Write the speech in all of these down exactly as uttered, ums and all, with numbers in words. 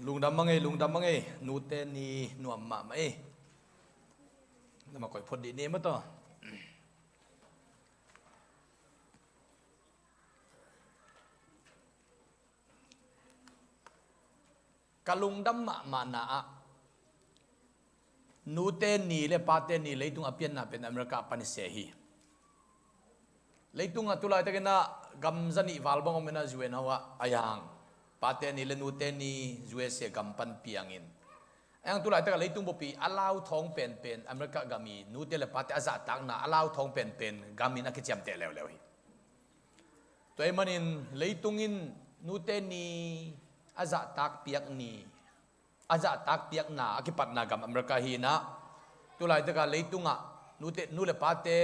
Lungdam mah ngei, lungdam mah ngei, nute ni nuam mahmah ei. Nama koih phot dih ni mah tawh. Ka lungdam mahmahna ah, nute ni le pate ni leitung a pianna pen America a pan i se hi. Leitung ah tulaitakin ah gam za nih val bang om in ah U N ho ah a yang. Pate ni le nute ni U S A gam pan piangin. A yang tulaitak ah leitung bupi a lauthawng penpen America gam i nute le pate a zahtakna a lauthawng penpen gam in a kiciamteh leuleu hi. Tua ahih manin leitung in nute ni a zahtak piak ni, a zahtak piakna a kipatna gam America hi in ah, tulaitak ah leitung ah nute, nu le pate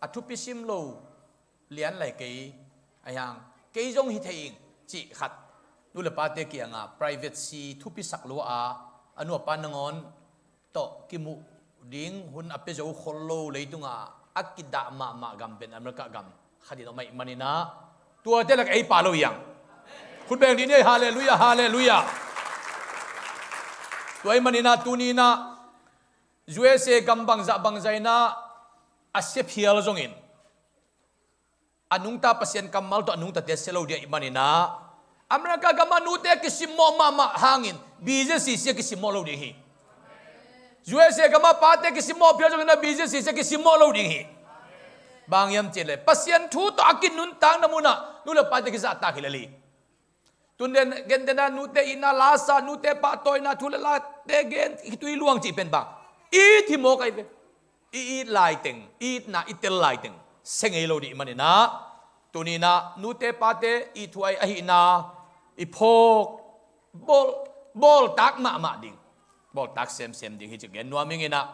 a thupi sim lo lian lai kei a hiang, kei zong hi thei ing cih khat nu le pate kiangah privacy thupi sak lua a, a nu a pa nangawn tawh kimuh ding hun a pia zo khol lo leitung ah a kidah mahmah gam pen America gam khat in om ahih manin ah, tuate lak ei pha lo hiang. Khut beng dih ni ei, halleluiah, halleluiah. Tua ahih manin ah tuni in ah U S A gam bangzah bangzah in ah a sia phial zongin, a nungta Pasian kammal tawh a nungtate sia lo ding ahih manin ah, America gam ah nute a kisimmawh mahmah hangin B J C C a kisimmawh lo ding hi. U S A gam ah pate a kisimmawh phial zongin ah B J C C a kisimmawh lo ding hi. Bang hiam cih leh Pasian thu tawh a kinuntakna mun ah nu le pate kizahtak hi lel hi. Tun den, gentehna nute itna la sa, nute pahtawina thu le late gen, i tui luang cih pen bang, it hi mawk ahi ve. I it laiteng, i itna i tel laiteng sia ngei lo dih manin ah, tuni in ah nute pate ithuai ahihna i phawk, bawl, bawltak mahmah ding, bawltak semsem ding hi ci gen nuam ing in ah.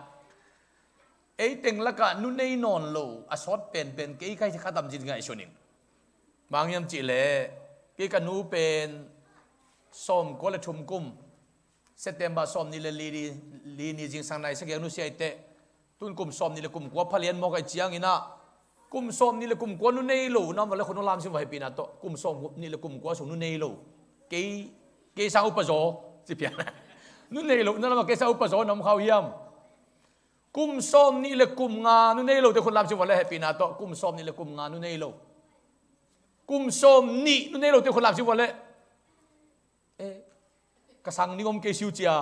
Ei teng lakah nu nei nawn lo a sawt penpen kei ka hi kha tam ci ngaihsun ing. Bang hiam cih leh kei ka nu pen sawmkua le thum kum, September sawmnih le li ni, li ni zingsang nai sagih a nusia i teh, tun kum sawmnih le kum kua pha lian mawk ahih ciangin ah, kum sawmnih le kum kua nu nei lo na om vale khut hong lamsim vua hehpihna tawh, kum sawmnih le kum kua sung nu nei lo. Kei, kei sang upa zaw ci pian. Nu nei lo na lamah kei sang upa zaw na om kha uh hiam? Kum sawmnih le kum nga nu nei lote khut lamsim vua le hehpihna tawh, kum sawmnih le kum nga nu nei lo. Kum sawmnih nu nei lote khut lamsim vua le. Eh, ka sang ning om kei siu cia.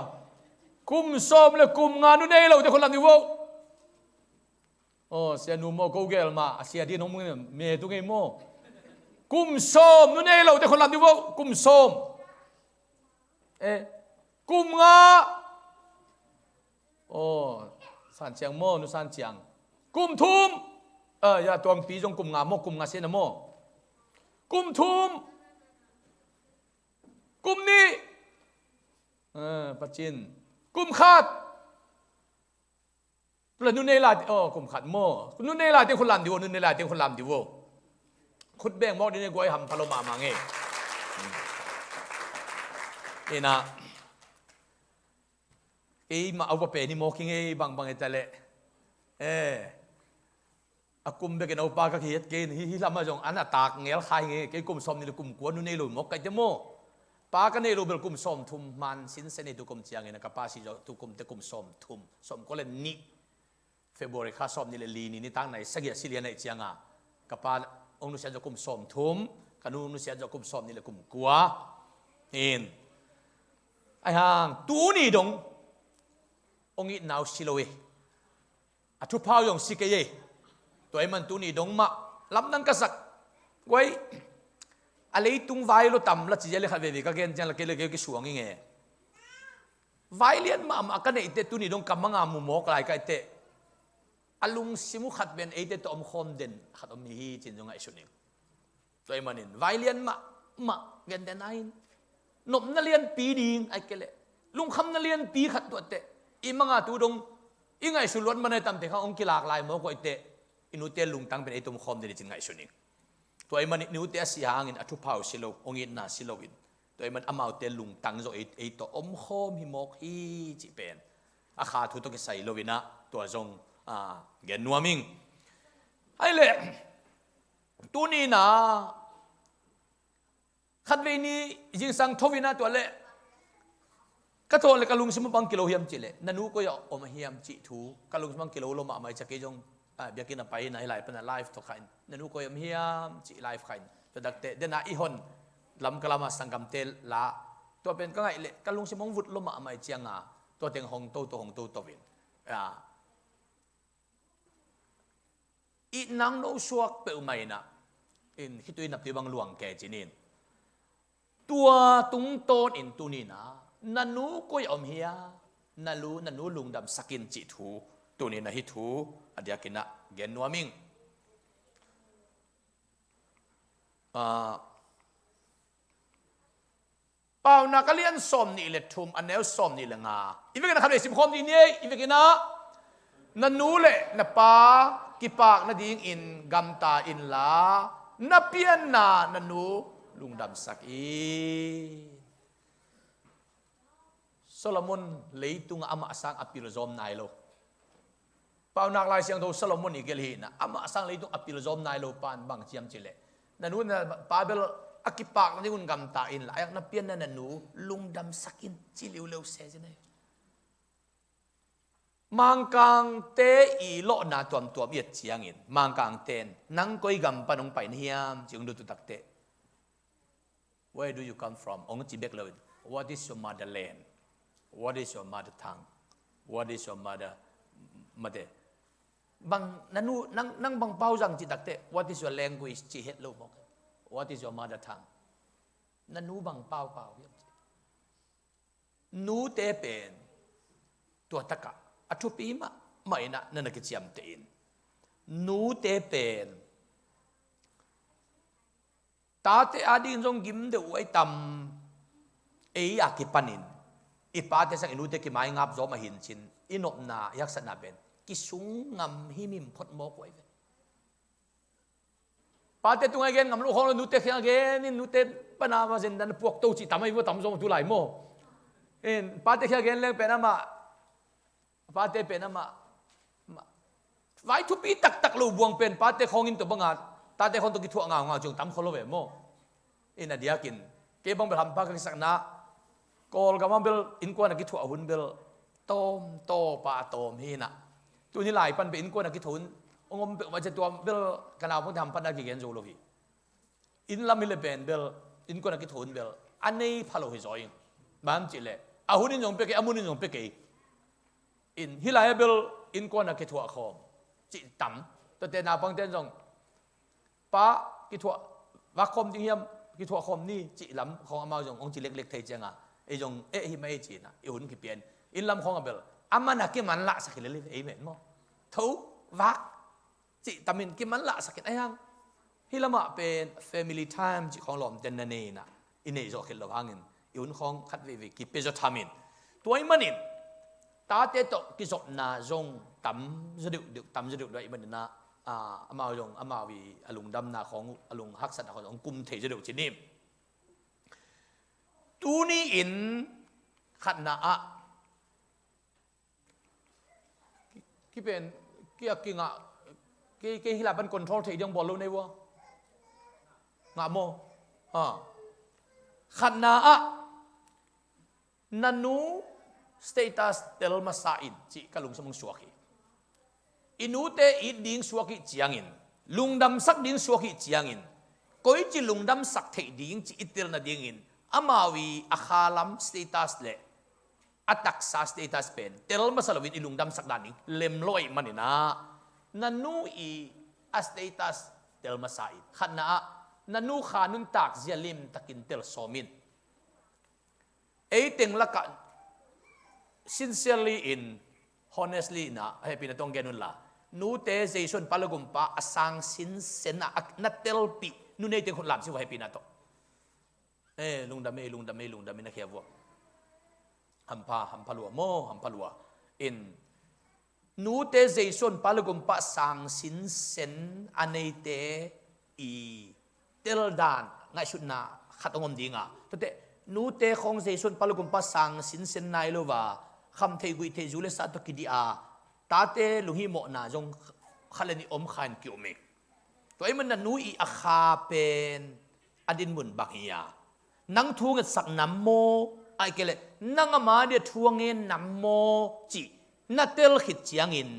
Kum sawm le kum nga nu nei lote khut lam dih vo. Oh, sia nu maw, ko gel mah a sia dih nong me tu ngei maw? Kum sawm nu nei lote khut lam dih vo. Kum sawm. Eh, kum nga. Oh, San Ciang maw, nu San Ciang. Kum thum. Ah, ya, Tuangpi zong kum nga maw, kum nga sia na maw? Kum thum. Kum nih. Ah, pacin. Kum khat. Tula nu nei lai, oh, kum khat maw. Nu nei lai teng khut lam dih vo, nu nei lai teng khut lam dih vo. Khut beng mawk dih ni guai, hampha lo mahmah ngei. Ina. Kei mah a upa pen hi mawk hi ngei bangbang hi ta leh. Eh. A kum bekin a upa ka kihiat kei in hi, hi lamah zong an a tak ngel kha hi ngei. Kei kum sawmnih le kum kua nu nei lo mawk ka hi te maw. Pa ka nei lo bel kum sawmthum man sinsen hi tu kum ciangin a ka pa si zawh tu kum te kum sawmthum, sawmkua le nih. February kha sawmnih le li ni nitak nai sagih a si lian ahih cianga ka pa hong nusiat zawh kum sawmthum, ka nu hong nusiat zawh kum sawmnih le kum kua. In. Ahi hang, tuni dong hong itna uh si lo hi. A thupha uh zong si kei hi. Tua ahih man tuni dong mah lamdang ka sak. Guai, a leitung vai lua tam la ci zia le khat veve ka gen ciang la kei le kei kisuang hi nge. Vai lian mahmah ka neih teh tuni dong ka manga mu mawk lai ka hih teh, a lungsim uh khat pen eite tawh omkhawm den khat om hi hi ci-in zong ngaihsun ing. Tua ahih manin vai lian mahmah, gentehna in nopna lianpi ding ahih kei leh lungkhamna lianpi khat tuah teh, i manga tu dong i ngaihsun luat man a tamte kha hong kilak lai mawk uh ahih teh, i nute lungtang pen ei tawh omkhawm den hi ci-in ngaihsun ing. Tua ahih manin i nute a si hangin a thupha uh si lo, hong itna si loin, tua ahih man amaute lungtang zawh ei, ei tawh omkhawm hi mawk hi cih pen a kha thu tawh kisai lo in ah tua zong, ah, gen nuam ing. Ahih leh tuni in ah khatvei ni zingsang tho in ah tua leh Ka thawh le ka lungsim bang kilo hiam cih leh, na nu koi ah om hiam cih thu ka lungsim bang kilo lo mahmah i ciang kei zong, ah, biakinn a pai na hi lai pan a live tawh kha in, na nu koi om hiam cih live kha in, tua takte dena i hon lam ka lam a sanggamte la, tua pen ka ngaih leh ka lungsim hong vut lo mahmah i ciang a, tua teng hong to to hong to to in. Ah, i nang no suak peuhmah in ah, in khitui naptui bang luang kei cinin. Tua tungtawn in tuni in ah, na nu koi ah om hia, na lu, na nu lungdamsak in cih thu, tuni in ah hih thu a diakin ah gen nuam ing. Ah, Paunak a lian sawm nih le thum, a neu sawm nih le nga. I vekin ah khat vei sim khawm dih ni ei, i vekin ah, na nu le na pa kipak nadingin gamta inla, na pianna na nu lungdamsak in. Solomon leitungah amah sang a pilzawm nai lo. Paunak Lai Siangtho Solomon i gelh hi in ah, amah sang leitung a pilzawm nai lo pan bang ci hiam cih leh, na nu na pa bel a kipak nadingun gamta inla, a yak na pianna na nu lungdamsak in ci liuleu se ci nei. Mangkangte i lawhna tuamtuam i et ciangin, Mangkangte in, nang koi gam pan hong pai na hiam ci hong dot uh takte, "Where do you come from?" hong ci bek lo in, "What is your motherland? What is your mother tongue? What is your mother, mate?" Bang, na nu, nang, nang bang pau zang cih takte, "What is your language?" ci het lo mawk. "What is your mother tongue?" Na nu bang pau pau hiam ci. Nute pen tua takah a thupi mahmah in ah na na kiciamteh in. Nute pen tate adingin zong gim deuh uh a i tam. Ei a kipanin i pate sang i nute kimaingap zawm ahi in cin, i nopna, i haksatna pen kisung ngam himhim phot mawk uh a i ve. Pate tungah i gen ngam lo khawng lo, nute kiang a gen in, nute pana ma zen dan puak to cih tam a i vua tam zawm tu lai maw. In, pate kiang a gen leng pen amah, pate pen amah, amah vai thupi taktak lo buang pen pate khawng in tua banga, tate khawng tua kithuah ngaungau ciang tam khol lo ve maw. In a diakin kei bang bel hampha ka kisakna, Kawlgam ah bel innkuan a kithuah hun bel tawm tawpa a tawm hi in ah. Tuni lai pan bel innkuan a kithuah hun hong om peuhmah ciang tua bel ka naupangte hamphatna kigen zo lo hi. Inn lam hi leh pen bel innkuan a kithuah hun bel a nei pha lo hi zaw ing. Bang hang hiam cih leh a hun in zong pia kei, a mun in zong pia kei. In, hih lai ah bel innkuan a kithuah khawm cih tam. Tuate naupangte in zong, "Pa, kithuah vak khawm ding hiam, kithuah khawm ni," cih lam khawng amau zong hong ci leklek thei ciang a, ei zong eh hi mah ei ci in ah i hun kipia in. Inn lam khawng ah bel a man a kimanlahsak hi lel hi ve, amen maw. Tho, vak cih tam in kimanlahsak in a hiang. Hih lamah pen family time cih khawng lawmte na nei in ah, i neih zawh khit loh hangin i hun khawng khat veivei kipia zaw tham in. Tua ahih manin tate tawh kizopna zong tam zaw deuhdeuh, tam zaw deuhdeuh ahih manin ah, ah, amau zong amau i a lungdamna khawng uh, a lunghaksatna khawng zong kum thei zaw deuh ci ni. Tuni in khatna ah, ki, kipen, ki a kingah, kei, kei hih lai pan control thei ding bawl lo nei vua. Ngah maw? Ha. Khatna ah, na nu status tel masa in cih ka lungsim hong suak hi. I nute it ding suak ih ciangin, lungdamsak ding suak ih ciangin, koici lungdamsak theih ding cih i tel nadingin, amau i a kha lam status le a taksa status pen tel masa loin i lungdamsak dan ding lem lo ahih manin ah, na nu i a status tel masa in. Khatna ah, na nu kha nuntak zia limtakin tel sawm in. Ei teng lakah sincerely in, honestly in ah, hehpihna tawh gen un la, nute Jesu in Pa le Gumpa a sang sinsen ah na telpih nu neite khut lamsim uh hehpihna tawh. Eh, lungdam ei, lungdam ei, lungdam ei na khia vua. Hampha, hampha lua maw, hampha lua. In, nute Jesu in Pa le Gumpa sang sinsen a neite i tel dan ngaihsutna khat hong om ding a. Tuate, nute khawng Jesu in Pa le Gumpa sang sinsen nai lo a, khamtheih guihtheih zu le sa tawh kidih a, tate lunghimawhna zong khat le nih om kha in ki-um hi. Tua ahih manin na nu i a kha pen a dinmun bang hi a, nang thu ngetsak nam maw, Ai kei leh nang ama dia thu a ngen nam maw cih na tel khit ciangin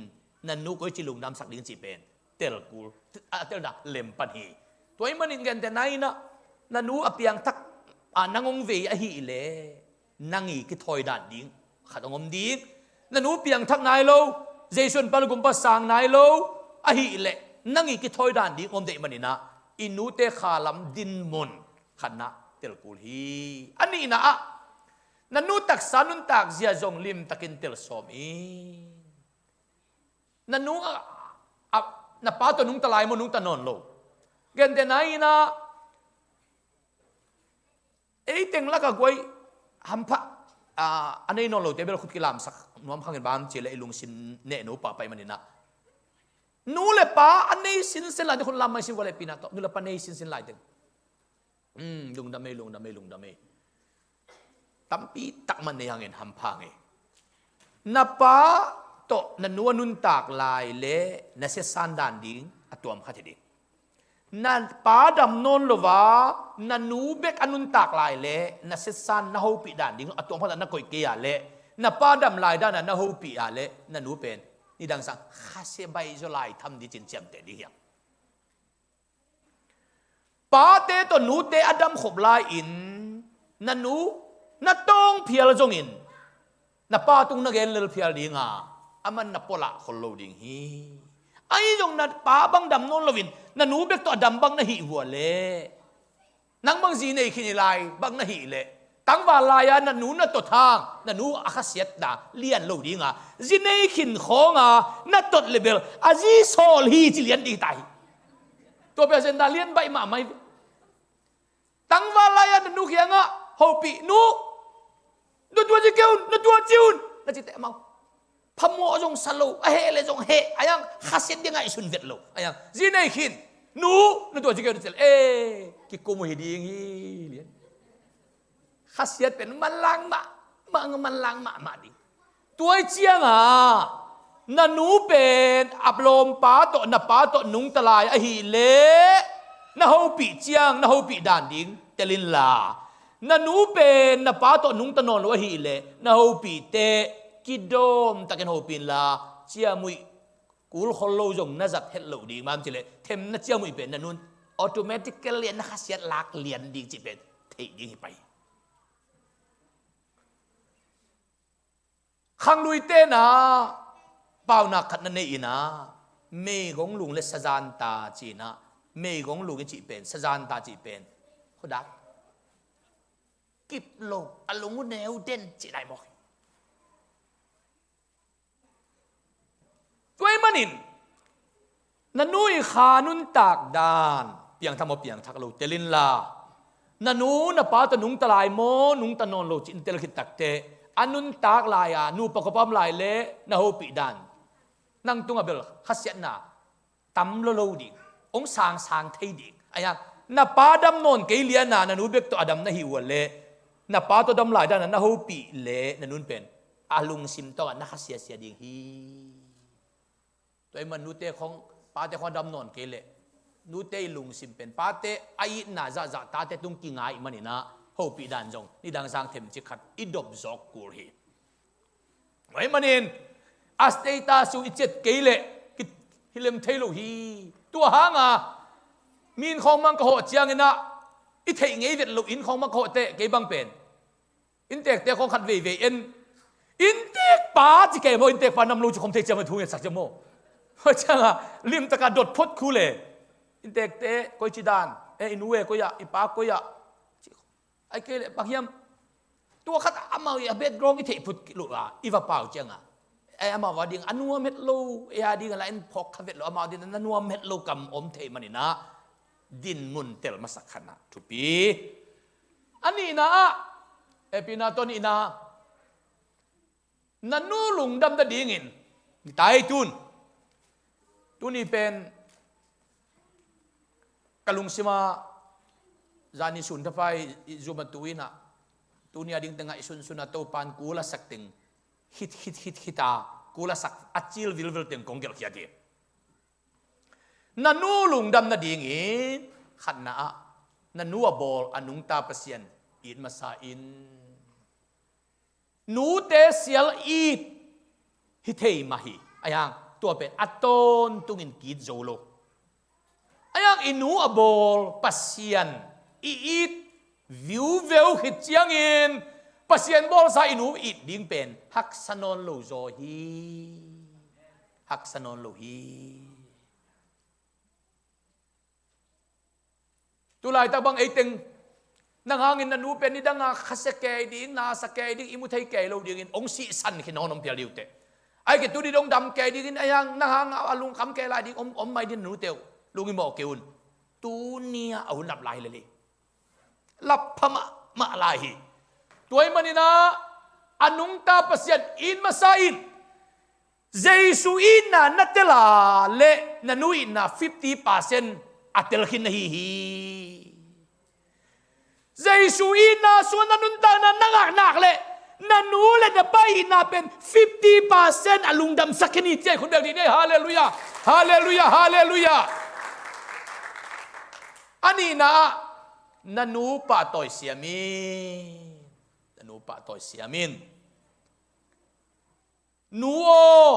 na nu koici lungdamsak ding cih pen tel kul, a tel dah lem pan hi. Tua ahih manin gentehna in ah na nu a piangthak a nang hong vei ahih leh nang i kithawi dan ding khat hong om ding. Na nu piangthak nai lo, Jesu in pal gumpa sang nai lo ahih leh nang i kithawi dan ding om deih manin ah i nute kha lam dinmun khatna tel kul hi. A nihna ah na nu taksa nuntak zia zong limtakin tel sawm in. Na nu a, a, na pa tawh nungta lai maw, nungta nawn lo? Gentehna in ah ei teng lak a guai hampha a, a nei nawn lote bel khut kilamsak nuam khang in bang ci leh i lungsim neh no pahpah ahih manin ah nu le pa a nei sinsen lai teng khut lam mai sin vua leh pina tawh nu le pa nei sinsen lai teng. Hmm, lungdam ei, lungdam ei, lungdam ei. Tampi tak mah nei hangin hampha ngei. Na pa tawh na nu a nuntak lai leh na siatsan dan ding a tuam khat hi ding. Na pa dam nawn lo a na nu bek a nuntak lai leh na siatsan na hopih dan ding a tuam khat a na koih kei a leh na pa dam lai dan a na hopih a leh na nu pen nidang sang khasia bai zaw lai tham ding cin ciamteh ding hiam? Pate tawh nute a dam khop lai-in na nu na tawng phial zongin na pa tung na gen lel phial ding a, aman na pualah khol lo ding hi. Ahi zong na pa bang dam nawn loin na nu bek tawh a dam bang na hih vua leh nang bang zi nei khin i lai bang na hih leh tangval lai-a na nu na tot hang na nu a khasiatna lian lo ding a, zi nei khin khawng a na tot leh bel a zi sawl hi ci lian ding ta hi. Tua pen a zen dan lian baih mahmah hi. Tangval lai-a na nu kiangah hopih, nu, na tua ci kei un, na tua ci un, na ci teh amau phamawh zong sa lo, a heh leh zong heh, a yang khasiat ding ngaihsun vet lo, a yang zi nei khin, nu, na tua ci kei un, na ci leh eh, kikum uh hi ding hi lian. Khasiat pen manlang mah, mah, manlang mahmah ding. Tua ahih ciangin na nu pen a lawmpa tawh na pa tawh nungta lai ahih leh na hopih ciang na hopih dan ding tel inla, na nu pen na pa tawh nungta nawn lo ahih leh na hopih teh kidawm takin hopih inla, ciamnuih kul khol lo zong na zat het loh ding. Bang hang hiam cih leh themna ciamnuih pen na nun automatically na khasiat lak lian ding cih pen theih ding hi pah hi. Khangluite in ah paunak khat na nei in ah, meigong lung le sazanta ci-in ah, meigong lung i cih pen, sazanta cih pen, khuadak kip lo, a lung uh neu den cih lai mawk hi. Tua ahih manin na nu i kha nuntak dan, piangthak maw piangthak lo tel inla, na nu na pa tawh nungta lai maw nungta nawn lo ci-in tel khit takteh, a nuntak lai-a nupa khuapa om lai leh na hopih dan, nang tungah bel khasiatna tam lua lo ding, hong sangsang thei ding. Ahi hang na pa dam nawn kei lian a na nu bek tawh a dam na hih uh a leh, na pa tawh dam lai dan a na hopih leh na nun pen a lungsim tawngah na khasia sia ding hi. Tua ahih man nute khawng, pate khawng a dam nawn kei leh nute i lungsim pen pate a itna zahzah tate tung kinga ahih manin ah hopih dan zong nidang sang themcik khat i dop zawk kul hi. Tua ahih manin a status uh i ciat kei leh ki hilem thei lo hi. Tua hang a mi inn khawng mang ka hawh ciangin ah i theih ngei vet loh inn khawng mang ka hawh teh kei bang pen inntekte khawng khat veivei en. Inntekpa ci kei maw, inntekpa nam lo ci khawm thei ciang maw, thu ngetsak ciang maw. Tua ciang a limtak a dot phot kul e. Inntekte koi ci dan, eh, i nu e koi ah, i pa koi ah. Ahih kei leh bang hiam, tua khat amau i a background i theih phut loh a i va pau ciang a, eh, amau a ding a nuam het lo, eh, a ding a la en phawk kha vet lo, amau a ding a nuam het lo kam om thei manin ah dinmun tel masak khat na thupi. A nihna ah, eh, pina tawh nihna, na nu lungdam nadingin, nitai tun, tuni pen ka lungsim ah zani sun thapai i zum a tu in ah, tuni a ding tengah i sunsun a Topan kul a sak teng khit khit khit khit a, kul a sak a cil vilvil teng kong gelh khia ding. Na nu lungdam nadingin khatna ah na nu a bawl a nungta Pasian it masa in. Nute sial it hi thei mah hi. Ahi hang tua pen a tawntungin ki-it zo lo. Ahi hang i nu a bawl Pasian i it viuveu khit ciangin Pasian bawlsa i nu it ding pen haksa nawn lo zaw hi. Haksa nawn lo hi. Tulaitak bang eiteng nang hangin na nu pen nidanga khasia kei ding, na sa kei ding, i mu thei kei lo dingin hong sihsan khin hong om pial dih uh teh. Ahi kei tu dih dong dam kei dingin ahi hang nang hanga a lungkham kei lai ding om, om mai ding na nute uh. Lungim mawh kei un. Tuni-ah a hun lap lai hi lel hi. Lap pha mahmah lai hi. Tua ahih maninah a nungta Pasian it masa in Jesu itna na tel a leh na nu itna fifty percent a tel khin na hi hi. Jesu itna suan na nuntakna na ngaknak leh na nu le na pa itna pen fifty percent a lungdamsak khin hi ci-a i khut beng dih ni. Halleluiah. Halleluiah. Halleluiah. A nihna ah na nu pahtawi siam in. Na nu pahtawi siam in. Nu aw,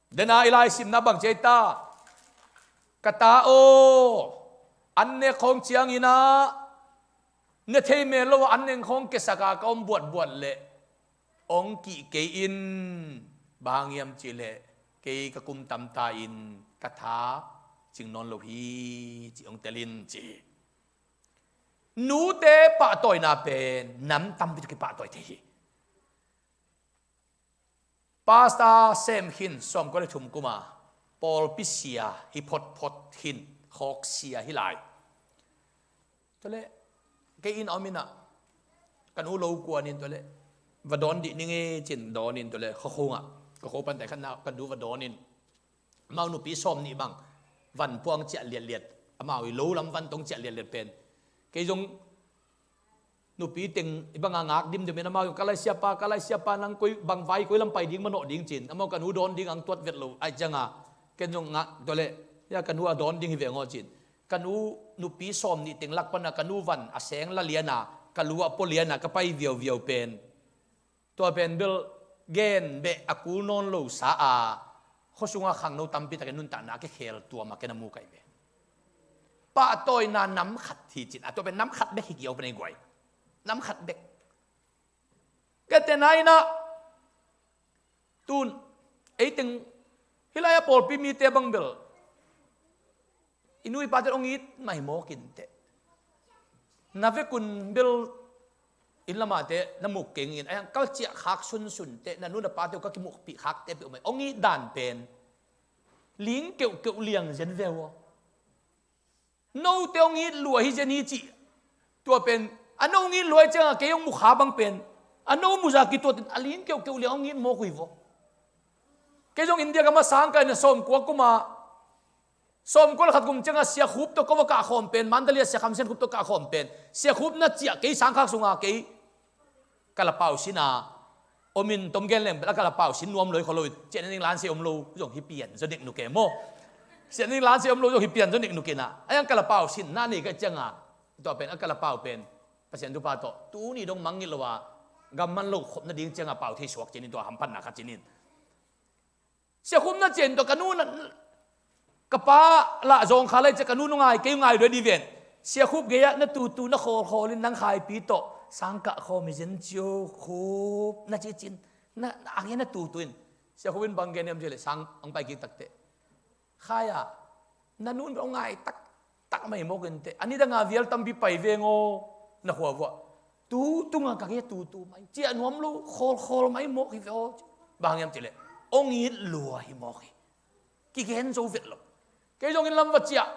dena i laisimna bang ci ei ta? Ka ta aw, an nek khawng cianginah ne thei mel lo a an nek khawng kiasaka ka om buatbuat leh hong kih kei in. Bang hang hiam cihleh kei ka kum tamta in ka tha cing nawn lo hi, ci hong tel in ci. Nute pahtawina pen nam tampi tawh kipahtawi thei hi. Pastor sem khin sawmkua le thum kuma pawlpi sia hi photphot khin, khawk sia hi lai. Tuale kei inn a om inah ka nu lo kuanin tuale va dawn dih ning e cin dawnin tuale khuakhungah ka kho pantai khatna ka nu va dawnin amau nupi sawm nih bang van puang ciah liatliat, amau i lo lam van tong ciah liatliat pen kei zong nupi teng i banga ngak dimdim in amau zong ka lai siapa, ka lai siapa nang koi bang vai koi lam pai ding manawh ding cin amau ka nu dawn ding ang tuat vet lo aih cianga ken zong ngak tuale ya ka nu a dawn ding hi veng aw cin ka nu nupi sawm nih teng lak pana ka nu van a seng la liana ka lu a pua liana ka pai viauviau pen tua pen bel gen beh a kul nawn lo sa a khuasunga khangno tampi takin nuntakna a kikhel tuama ken a mu kai ve. Pahtawina nam khat hi cin a tua pen nam khat bek hi kiau pen ei guai. Nam khat bek. Kete nainah tun eiteng hilai a pawlpi mite bang bel i nu i pate hong it mai mawk inteh. Na vekun bel inn lamahte na muk kengin ahi hang kal ciah khak sunsun teh na nu na pate uh ka kimukpih khakte peuhmah hong it dan pen ling keuhkeuh liang zen ve uh aw. Note hong it lua hi zen hi cih tua pen a no hong it lua hi cianga kei hong mukha bang pen a no muza kituatin a ling keuhkeuh liang hong it mawk uh hi vaw. Kei zong India ka masang ka ina sawmkua kuma sawmkua le khat kum cianga Sia Khup tawh ka va kahkhawm pen Mandalay a Sia Kham Sian Khup tawh kahkhawm pen Sia Khup na ciah kei sangkhak sunga kei ka la pau sina omin tom gen leng bel a ka la pau sin nuam loi kho loin ciah ning lan se om lo zong hi pian zo nek nuk e maw? Ciah ning lan se om lo zong hi pian zo nek nuk ina a yang ka la pau sin na nei ka cianga tua pen a ka la pau pen Pasian thupha tawh tuni dong mangngilh lo a gamman lo khop nading cianga pau thei suak cinin tua hamphatna kha cinin. Sia Khup na cian tawh ka nu na ka pa lah zawng kha lai cia ka nu nungai kei ngai duai di ven. Sia Khup gei-ah na tutu na khawlkhawl in nang khaipi tawh sangkah khawm hi zen cio Khup na ci cin na ang hian na tutu in Sia Khup in bang gen hiam cia le sang ang pai kik takteh khai-ah na nu in bel ngai tak tak mai mawk inteh a nidanga vial tampi pai veng aw na khua vuah. Tu tunga ka kia tu tu mai ciah nuam lo khawlkhawl mai mawk hi ve aw. Bang hiam cileh ong it lua hi mawk hi. Kigen zo vet lo. Kei zongin lam va ciah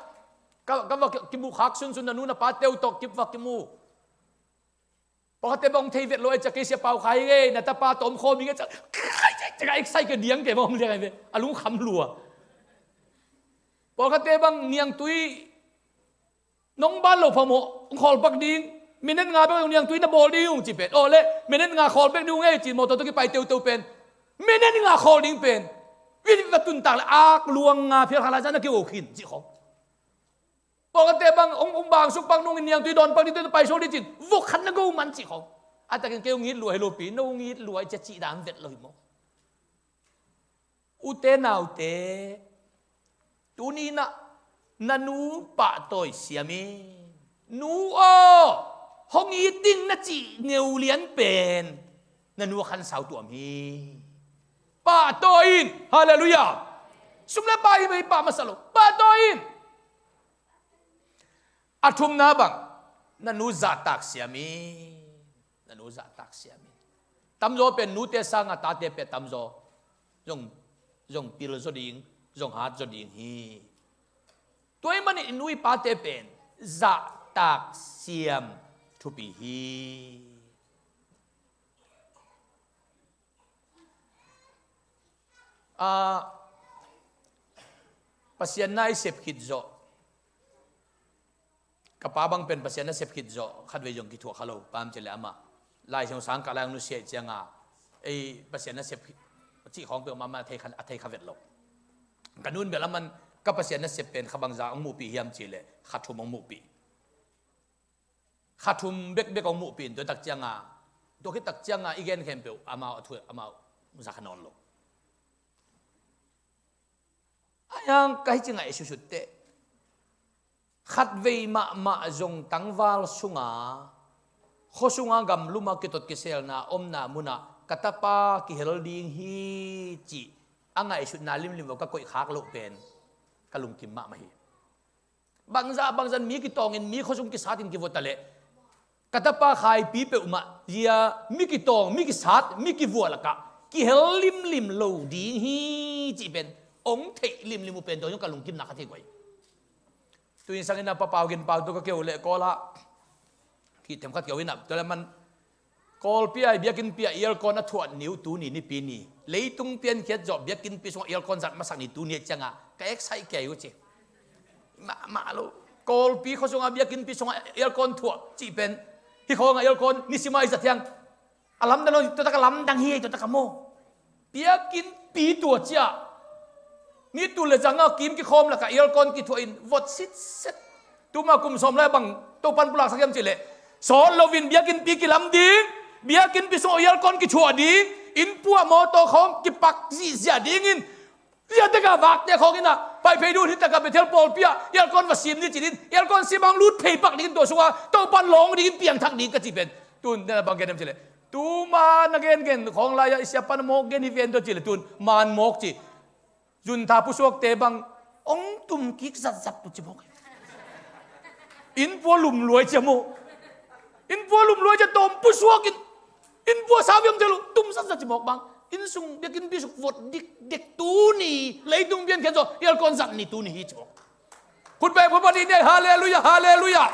ka, ka va ki, kimuh khak sunsun na nu na pa teu tawh kip va kimu. Pawlkhatte bang ong thei vet lo ai cia kei sia pau khai nge na tapa tawh om khawm hi nge cia. Khai cia cia ka eksai ka diang kei bang om liang ai ve a lungkham lua. Pawlkhatte bang niangtui nong ban lo phamawh ong khawl pak ding. Minute nga bek ong niangtui na bawl ding ung ci pen aw le minute nga khawl bek ding ung ei ci mawtaw tawh kipai teuteu pen minute nga khawl ding pen. Wi va tuntak le ak luang nga phial khala zan a kiwo khin ci khawng. Pawlkhatte bang ong, ong bang suk pak nungin niangtui dawn pak ding tawh pai sawl ding cin vok khat na go man ci khawng. A takin kei hong it lua hi lo pi, no hong it lua i cia cih dan vet lo hi maw? Ute naute, tuni-in ah na nu pahtawi siam in. Nu aw, hong it ding na cih ngeu lian pen na nu a khansau tuam hi. Pahtawi in. Halleluiah. Sum le pai hi mei, pah masa lo. Pahtawi in. A thumna bang, na nu zahtak siam in. Na nu zahtak siam in. Tamzaw pen nute sanga tate pen tamzaw zong, zong pil zaw ding, zong hat zaw ding hi. Tua ahih manin i nu i pate pen zahtak siam thupi hi. Ah, Pasian na i sep khit zawh. Ka pa bang pen Pasian na sep khit zawh, khatvei zong kithuah kha lo, pam cih leh amah Lai Siangtho sang kah lai hong nusia cianga, ei Pasian na sep khit cih khawng peuh amah a thei kha, a thei kha vet lo. Ka nun bel aman ka Pasian na sep pen kha bangza hong muhpih hiam cih leh kha thum hong muhpih. Kha thum bekbek hong muhpih in, tua tak cianga, tua khit tak cianga i gen khempeuh amau a thu, amau za kha nawn lo. Ahi hang ka hi ci ngaih susutteh. Khatvei mahmah zong tangval sunga, khua sunga gamluma kitot kiselna omna munah ka tapa kihel ding hi cih a ngaihsutna limlim uh ka koih khak loh pen ka lungkim mahmah hi. Bangzah bangzah mi kitawngin, mi khuasung kisatin kivua taleh ka tapa Khaipi peuhmah zia mi kitawng, mi kisat, mi kivua lakah kihel limlim lo ding hi cih pen hong theih limlim uh pen tua zong ka lungkimna khat hi guai. Tu-in sangin a Pa Pau Gin Pau tawh ka keu leh Kawl ah, ki themkhat keu in a, tua leh man Kawlpi ah biakinnpi ah aircon a thuah ni uh tuni Nipi ni. Leitung piankhiat zawh biakinnpi sungah aircon zat masak ni tuni ah cianga ka excite kei uh ci. Mahmah lo. Kawlpi khua sungah biakinnpi sungah aircon thuah cih pen, hih khawngah aircon nisima i zat hiang. A lamdang lo, tua tak a lamdang hi, tua tak a maw. Biakinnpi tua ciah. Mi tul le zanga kim kikhawm lakah aircon kithuah in vot sitset. Tuma kum sawm lai bang Topan pulaksak hiam cih leh, sawt loin biakinnpi kilam ding, biakinnpi sungah aircon kithuah ding, innpuah mawtaw khawng kipak zihziah dingin, ziatekah vakte khawng in a, paiphei dun, hitakah Bethel pawlpi ah aircon va sim ni ci ding, aircon sim hang lut phei pak dingin tua sungah Topan lawng dingin piangthak ding ka cih pen. Tun, nena bang gen hiam cih leh, tuma na gengen khawng lai-ah i siapan mawk gen hi ven tua cih leh tun, man mawk ci. Zuntha pusuakte bang hong tum kik zatzat uh ci mawk. Innpuah lum luai cia maw. Innpuah lum luai cia tawm pusuak in, innpuah saviam thei lo, tum zatzat ci mawk bang. Innsung biakinnpi suk vot dikdek tuni, leitung piankhiat zawh aircon zat ni tuni hi ci mawk. Khut beng phupat dih ni, halleluiah, halleluiah.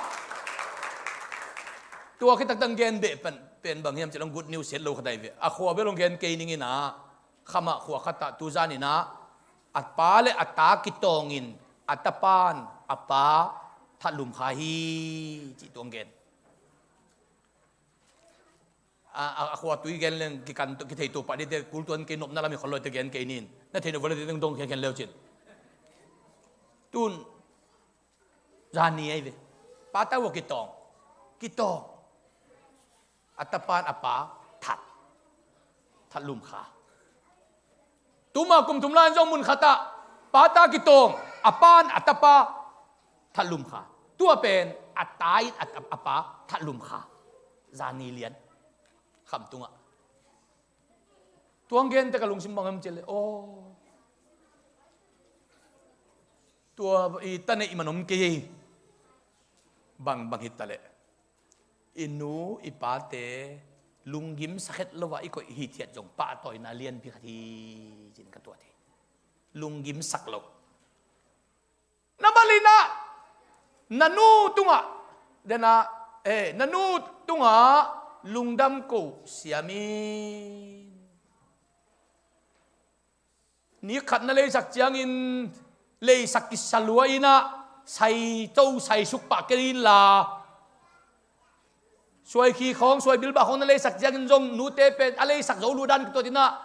Tua khit taktak gen beh pen, pen bang hiam cih leh good news het lo khat ahi ve. A khua bel hong gen kei ning in a, khamah khua khatah tuzan in a, a pa le a ta kitawngin a tapan a pa thatlum kha hi cih tua hong gen. A, a, a khua tui gen leng kikan to, kithei to pah dite, kultuan kei nopna lam i khol lo te gen kei nin. Na thei nop vale te dong dong khen khen leu cin. Tun zani ahi ve. Pa ta ua kitawng. Kitawng. A tapan a pa that. Thatlum kha. Tuma kum thum lai zong mun khatah pa ta kitawng, a pan a tapa thatlum kha. Tua pen a ta in a, a pa thatlum kha. Zani lian. Khamtungah. Tua hong gen tek a lungsim bang hiam cih leh, aw, tua i ta neih man om kei ei. Bang, bang hi ta leh, i nu i pate lunggim sak het lo a i koih hithiat zong pahtawina lianpi khat hi cin ka tuat hi. Lunggim sak lo. Na bal in ah, na nu tungah, dena, eh, na nu tungah lungdam ko siam in. Ni khat na leisak ciangin, leisak kisa lua in ah, sai to sai suk pah kei inla. Suai khi khawng, suai bilbah khawng na leisak ciangin zong nute pen a leisak zo ludan kituat in ah,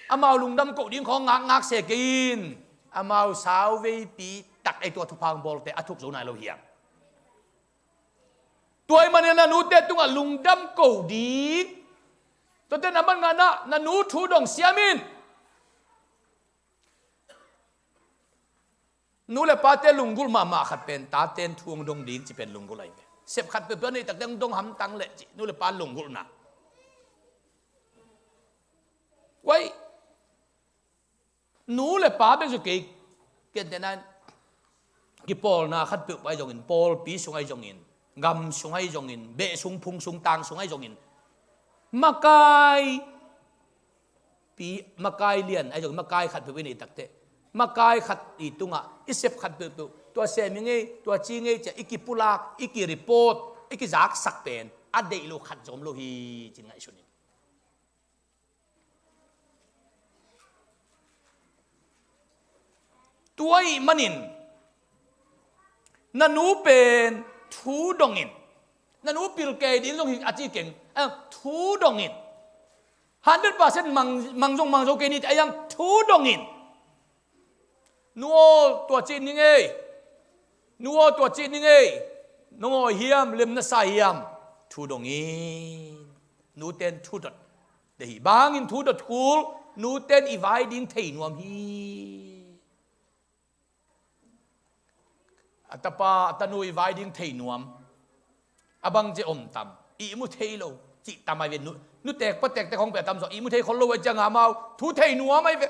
amau lungdam koh ding khawng ngakngak se kei in. Amau sauveipi tak ei tua thupha hong bawlte a thuk zo nai lo hiam? Tua ahih manin na nute tungah lungdam ko ding. Tuate na man nganah na nu thu dong siam in. Nu le pate lunggulh mahmah khat pen taten thu hong dong ding ci pen lunggulh ahi ve. Sep khat peuhpeuh a neih takte hong dong hamtang leh ci, nu le pa lunggulhna. Wai, nu le pa bek zu kei, kentehna in kipawlna khat peuhpeuh ahi zongin, pawlpi sung ahi zongin, gam sung ahi zongin, beh sung, phung sung, tang sung ahi zongin, makai pi, makai lian ahi zongin, makai khat peuh i neih takteh, makai khat i tungah i sep khat peuhpeuh, tua sem i ngei, tua ci ngei cia i kipulak, i kireport, i kizaksak pen a deih lo khat zong om lo hi, ci-in ngaihsun in. Tua ahih manin na nu pen thu dongin, na nu pil kei ding zong hi a ci keng, a, thu dongin. Hundred percent mang, mang zong mang zo kei ni te a, a thu dongin. Nu aw, tua ci ning ei. Nu aw, tua ci ning ei. Nong awi hiam, lem na sa hiam. Thu dongin. Nuten thu dot. Deih hi bangin thu dot kul, nuten i vai ding thei nuam hi. A tapa, a tanu i vai ding thei nuam. A bang ci om tam. I mu thei lo. Cih tam ahi ve. Nu, nu tek pa tek tek hong pe a tam zaw. I mu thei khol lo ahi ciang amau thu thei nuam ahi ve.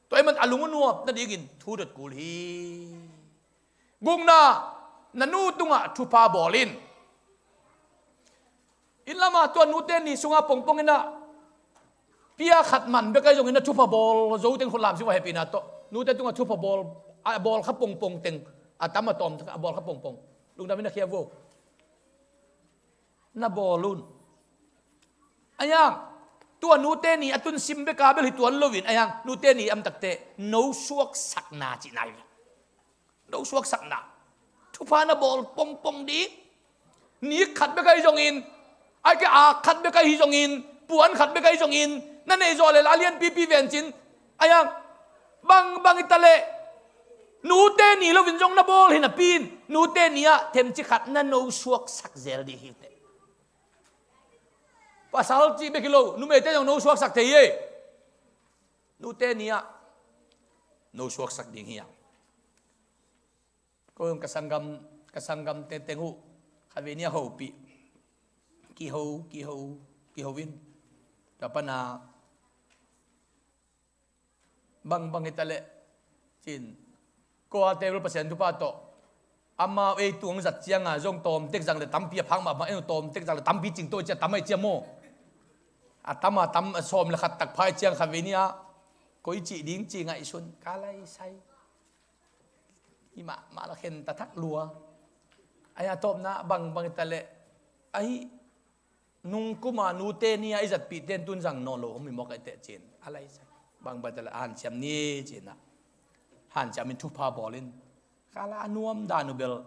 Tua ahih man a lung a nuam nadingin thu dot kul hi. Gukna, na nu tungah thupha bawl in. Inn lamah tua nute ni sungah pongpong inah, pia khat man bek ahi zongin na thupha bawl zo teng khut lam si va hehpihna tawh. Nute tungah thupha bawl, a bawl kha pongpong teng, a tam a tawm a bawl kha pongpong. Lungdam in na khia vo. Na bawl un. A yang, tua nute ni a tun sim bek a bel hi tuan loin, a yang, nute ni am takteh, no suaksakna cihna hi. No suaksakna. Thupha na bawl pongpong ding. Nik khat bek ahi zongin, ai ke a khat bek ahi zongin, puan khat bek ahi zongin, na neih zawh leh la a lianpipi vencin, a yang, bangbang hi ta leh, nute ni loin zong na bawl hi napi in, nute ni ah themci khat na no suaksak zel ding hi teh. Pasal cih bek hi lo, numeite zong no suaksak thei hi. Nute ni ah no suaksak ding hi a. Ko ka sanggam, ka sanggam tengteng uh khatvei ni a hopih. Kiho, kiho, kiho in. Tua pana bangbang hi ta leh, ci-in. Ko a table Pasian thupha tawh. Amau ei tuang zat cianga zong tawmtek zang le tampi a phak mahmah, ei tawmtek zang le tampi cing tawh cia tam ahi cia maw. A tam a tam a sawm le khat tak phai ciang khatvei ni a. Koi cih ding ci ngaihsun. Ka lai sai. I mah, mah la khen ta thak lua. Ai a tawpna bangbang hi ta leh. Ahi nungkuma nute ni a i zatpihte in tun zang nawn lo om hi mawk ahi teh ci-in. A lai sai. Bangbang hi ta leh hanciam ni ci-in ah. Hanciam in thupha bawl in. Kala a nuam dan uh bel.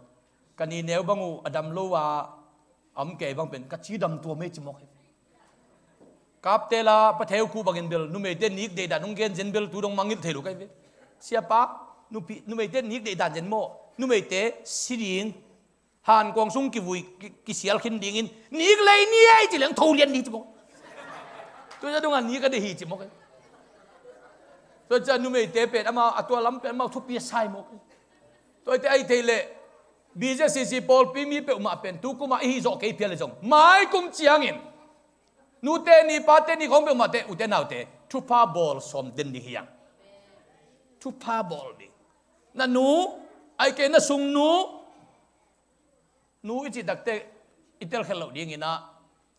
Ka ni neu bang uh a dam lo a, a om kei bang pen ka ci dam tua mei ci mawk hi. Kapte la patheu kuh bangin bel numeite nik deihdan hong gen zen bel tu dong mangngilh thei lo ka hi ve. Siapa, nupi, numeite nik deihdan zen maw? Numeite si ding, hankuang sung kivui, ki, kisial khin dingin nik lei ni ei ci leng tho lian ni ci mawk. Tua ciang dongah nik a deih hi ci mawk. Tua ciang numeite pen amau a tua lam pen amau thupi a sai mawk. Tuate ahi thei leh B Z C C pawlpi mi peuhmah pen tu kuma i hih zawh kei phial le zong mai kum ciangin nute ni pate ni khawng peuhmahte ute naute thupha bawl sawm den ding hi hang. Thupha bawl ding. Na nu, ai kei na sungnu, nu i cih takte i telkhial loh dingin ah,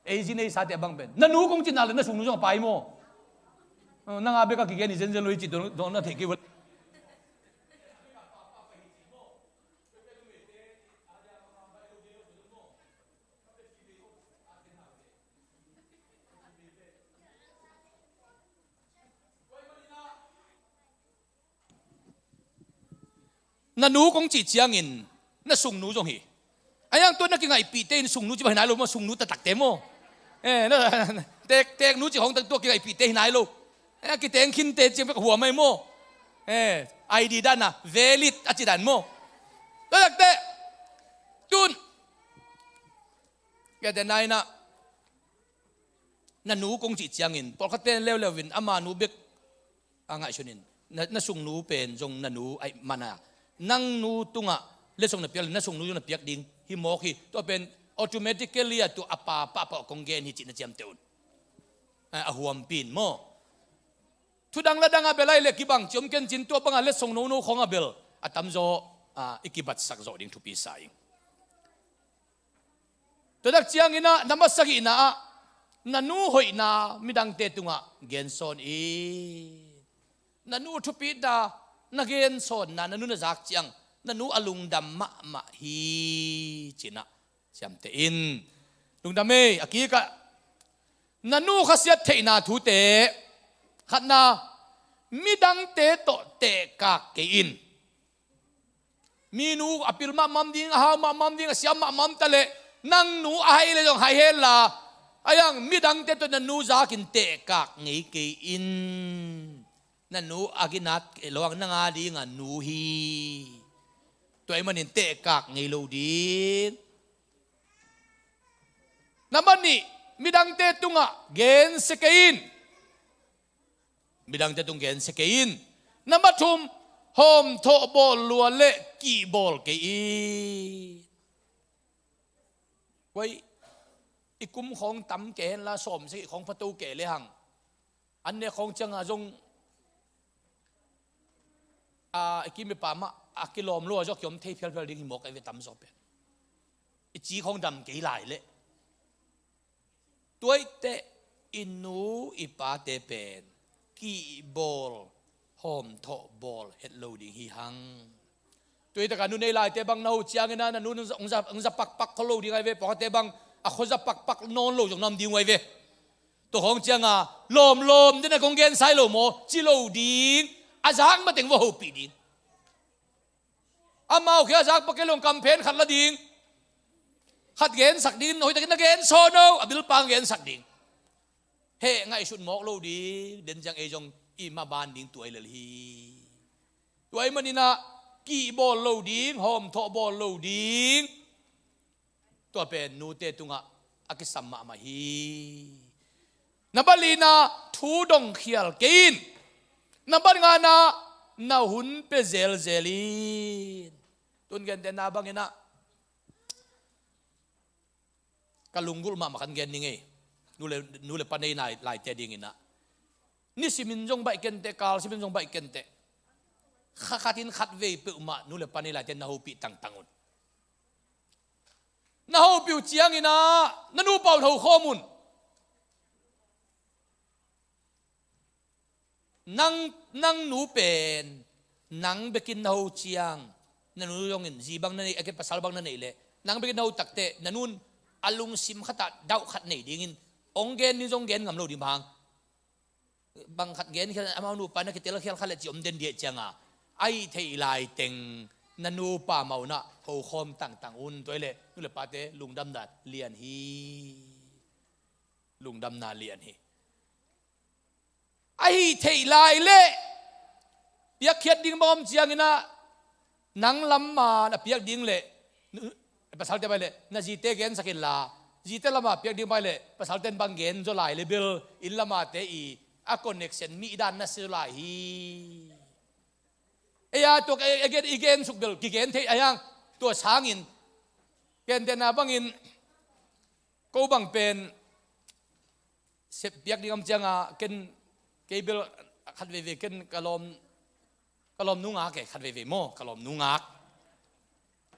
ei zi nei sate a bang pen na nu kong cih nak le na sungnu zong a pai maw? Nanga bek a kigen hi zenzen lo i cih tawh na theih kei uh. Na nu kong cih ciangin na sungnu zong hi. A yang tua na kingaihpihte in sungnu ci bang hi nai lo maw, sungnu taktakte maw? Eh, na, tek, teknu ci hong tak tua kingaihpihte hi nai lo. Eh, kiteng khinte ciang bek huam ahi maw? Eh, I D dan a valid a ci dan maw? Tua takte tun Kiate nainah, na nu kong cih ciangin pawlkhatte leuleu in ama nu bek a ngaihsun in, na, na sungnu pen zong na nu ahih mana, nang nu tungah letsong na piak le na sungnu zong na piak ding hi mawk hi. Tua pen automatically a tua a pa pahpah kong gen hi cih na ciamteh un. A, a huampi in maw? Thudang ladang a bel ai le kibang ciom ken cin tua banga letsong nono khawng a bel a tamzaw, a, i kibatsak zawh ding thupi sa ing. Tua dak cianginah na masa hihna ah na nu hoihna midangte tungah gensawn in. Na nu thupitna na gensawnna na nu na zak ciang na nu a lungdam mahmah hi cinah ciamteh in. Lungdam ei, a kikah na nu khasiat theihna thute khatna, midangte tawh tehkak kei in. Mi nu a pil mahmah ding, a hau mahmah ding, a siam mahmah ta leh nang nu a hai le zong hai henla, a yang midangte tawh na nu zakin tehkak ngei kei in. Na nu a ginat lo ang nang a dinga nu hi. Tua ahih manin tehkak ngei lo ding. Number nih, midangte tungah gensia kei in. Midangte tung gensia kei in. Number thum, hawmthawh bawl lua le kihbawl kei in. Koi, i kum khawng tam kei henla sawm sagih khawng phato kei le hang, an nek khawng cianga zong, a, i kim i pam ah a kilawm lo a zong kiom thei phialphial ding hi mawk ai ve tamzaw pen. I ci khawng dam kei lai leh. Tuaiteh i nu i pate pen kihbawl, hawmthawh bawl het lo ding hi hang. Tuitaka nu nei laite bang na ho ciangina na nu hong za, hong za pakpak khol lo ding ai ve. Pawlkhatte bang a khua za pakpak nawn lo zong na om ding uh ai ve. Tua khawng cianga lawmlawm dena kong gensai lo maw ci lo ding. A zak mateng va hopih ding. Amau khia zak pakei long kamphen khat la ding. Khat gensak ding, hoihtakin na gensawn o, a bilpang gensak ding. Heh ngaihsut mawk lo ding, den ciang ei zong i maban ding tuai lel hi. Tuai maninah kihbawl lo ding, hawmthawh bawl lo ding. Tua pen nute tungah a kisam mahmah hi. Number lina thu dongkhial kei in. Number ngana na hun pia zelzel in. Tun gentehna banginah ka lunggulh mahmah kan gen ning ei. Nu le, nu le pa nei lai, laite dinginah nisimin zong baih kenteh, kalsimin zong baih kenteh. Kha khatin khatvei peuhmah nu le pa nei laite na hopih tangtang un. Na hopih uh cianginah na nupa un hokhawm un. Nang, nang nu pen nang bekin na ho ciang, na nu zongin zi bang na nei, a ke pasal bang na nei leh nang bekin na ho takteh na nun a lungsim khatah dauh khat nei dingin hong gen ding zong gen ngam lo ding bang. Bang khat gen khial, amau nupa na kitel khial khat le ci om den diah cianga, a hih theih laiteng na nupa maunah hokhawm tangtang un. Tuai leh nu le pate lungdamna lian hi. Lungdamna lian hi. A hih theih lai leh piakkhiat ding bang om cianginah nang lamma na piak ding leh pasalte bai leh na zite gensak inla, zite lama piak ding bai leh pasalten bang gen zaw lai le bel inn lamate i a connection mi i dan na si zaw lai hi. Ei a tua i gen, i gen suk bel kigen thei a hiang. Tua sangin gentehna bangin ko bang pen sep piak ding om cianga ken kei bel khat veivei ken ka lawm, ka lawm nungak e, khat veivei maw, ka lawm nungak.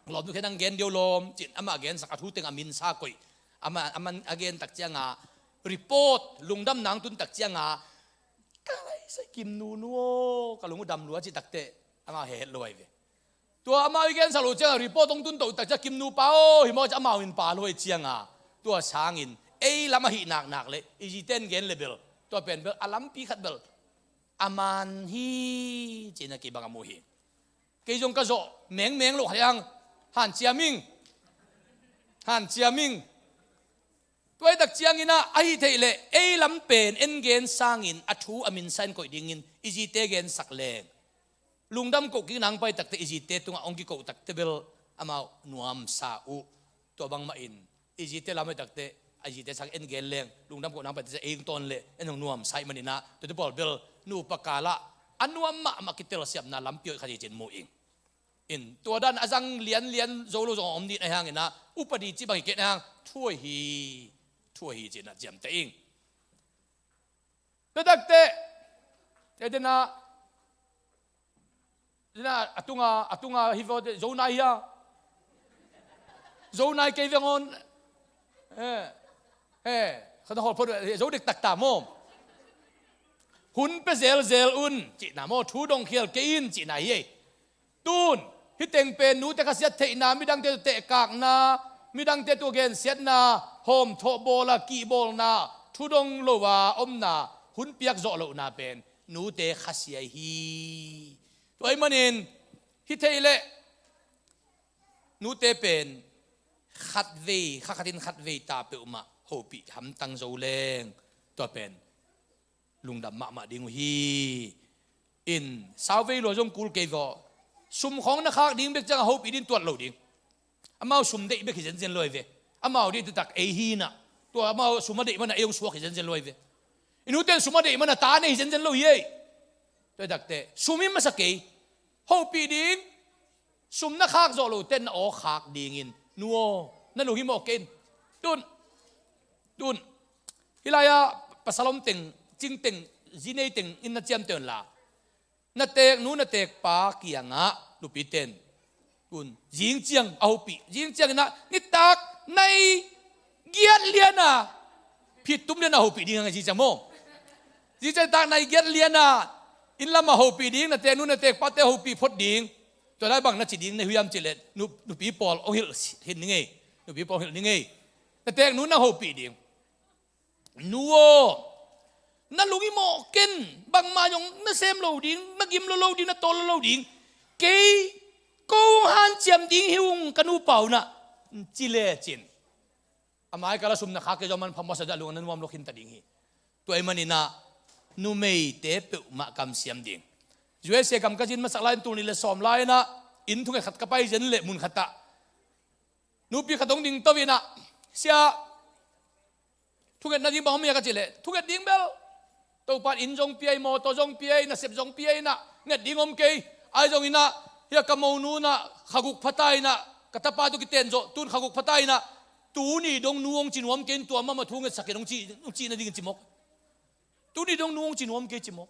Lawm nu khen ang gen deuh lawm cin amah gensak a thu teng a minsa koih. Amah, amah a gen tak cianga report lungdam nang tun tak cianga ka sai kim nu nu aw, ka lung uh dam lua ci takteh amah hehet lo ai ve. Tua amau i gensak lo cianga report hong tun toh tak cia kim nupa aw hi maw ci amau in pa lo ai cianga. Tua sangin ei lam a hih naknak le i ziten gen le bel tua pen bel a lampi khat bel a man hi. Cina kei bang a mu hi. Kei zong ka zawh mengmeng loh khat hiang. Hanciam ing. Hanciam ing. Tuaitak cianginah a hih theih leh ei lam pen en gen sangin a thu a minsa in koih dingin i zite gensak leng lungdam koh kik nang pai takte i zite tungah hong kikoh takte bel amau nuamsa uh. Tua bangmahin I zite lam a i takte, a zite sang en gen leng, lungdam ko nang pate sa ei tawn le en hong nuam sa ih manin ah, tuate pawl bel nupa kal ah a nuam mahmah kitelsiamna lampi hoih khat hi cin mu ing. In tua dan a zang lianlian zo lo zong a om dih na hi hangin ah, upadi cih bang hi kei na hi hang, thu ahi, thu ahi cin ah ciamteh ing. Tua takte, tua dena, dena a tunga, a tunga hi vaw te, zo nai hia? Zo nai kei veng on. Eh, eh, khat na hawl phot, zo dek taktak maw? Hun pia zelzel un cihna maw? Thu dong khial kei in cihna hi ei. Tun, hih teng pen nute khasiat theihna, midangte tawh tehkakna, midangte tawh gensiatna, hawmthawh bawl a kihbawlna, thu dong lo a omna, hun piak zawh lohna pen nute khasia hi. Tua ahih manin, hih theih leh nute pen khatvei, kha khatin khatvei ta peuhmah hopih hamtang zo leng, tua pen lungdam mahmah ding uh hi. In, sauvei lua zong kul kei vaw. Sum khawng na khak ding bek ciang a hopih ding tuat lo ding. Amau sum deih bek hi zenzen lo hi ve. Amau deih taktak ei hi in ah, tua amau sum a deih man a ei hong suak hi zenzen lo hi ve. I nute in sum a deih man a ta nei hi zenzen lo hi ei. Tua hi takte, sum hi masa kei. Hopih ding. Sum na khak zawh lote na aw khak dingin, nu aw, na lunghimawh kei in. Tun, tun, hih lai-ah pasal om teng, cing teng, zi nei teng in na ciamteh un la, na teeknu na teekpa kiangah nupite in, tun, zing ciang a hopih, zing ciangin ah nitak nai giat lian a phit tum lian a hopih ding hang, zing ciang maw? Zing ciang nitak nai giat lian a inn lam a hopih ding, na teeknu na teekpate hopih phot ding. Tua lai bang na ci ding na hiam cih leh, nu, nupi pawl hong hilh khin ning ei. Nupi pawl hong hilh ning ei. Na teeknu na hopih ding. Nu aw, na lunghimawh kei in, bangmah zong na sem lo ding, na gim lo lo ding, na tawl lo lo ding. Kei ko hong hanciam ding hi ung, ka nupa un ah, ci lecin, a mai kal a sum na khak kei zong manpha mawk sa dah, lung a na nuam lo khinta ding hi. Tua ahih manin ah numeite peuhmah kamsiam ding. U S A gam ka zin masak lai-in tul nih le sawm lai-in ah inn thunget khat ka pai zen leh mun khat ah nupi khat hong ding to in ah, "Sia, thungetna ding bang om hia?" ka cih leh, "Thunget ding bel Topa'n inn zong pia hi, mawtaw zong pia hi, nasep zong pia hi in ah, nget ding om kei. Ahi zongin ah, hia ka monu in ah kha guk pha ta in ah, ka tapa tawh kiten zawh, tun kha guk pha ta in ah, tuni dong nu hong ci nuam kei in, tua mahmah thu ngetsak in," hong ci, hong cih nadingin ci mawk. "Tuni dong nu hong ci nuam kei," ci mawk.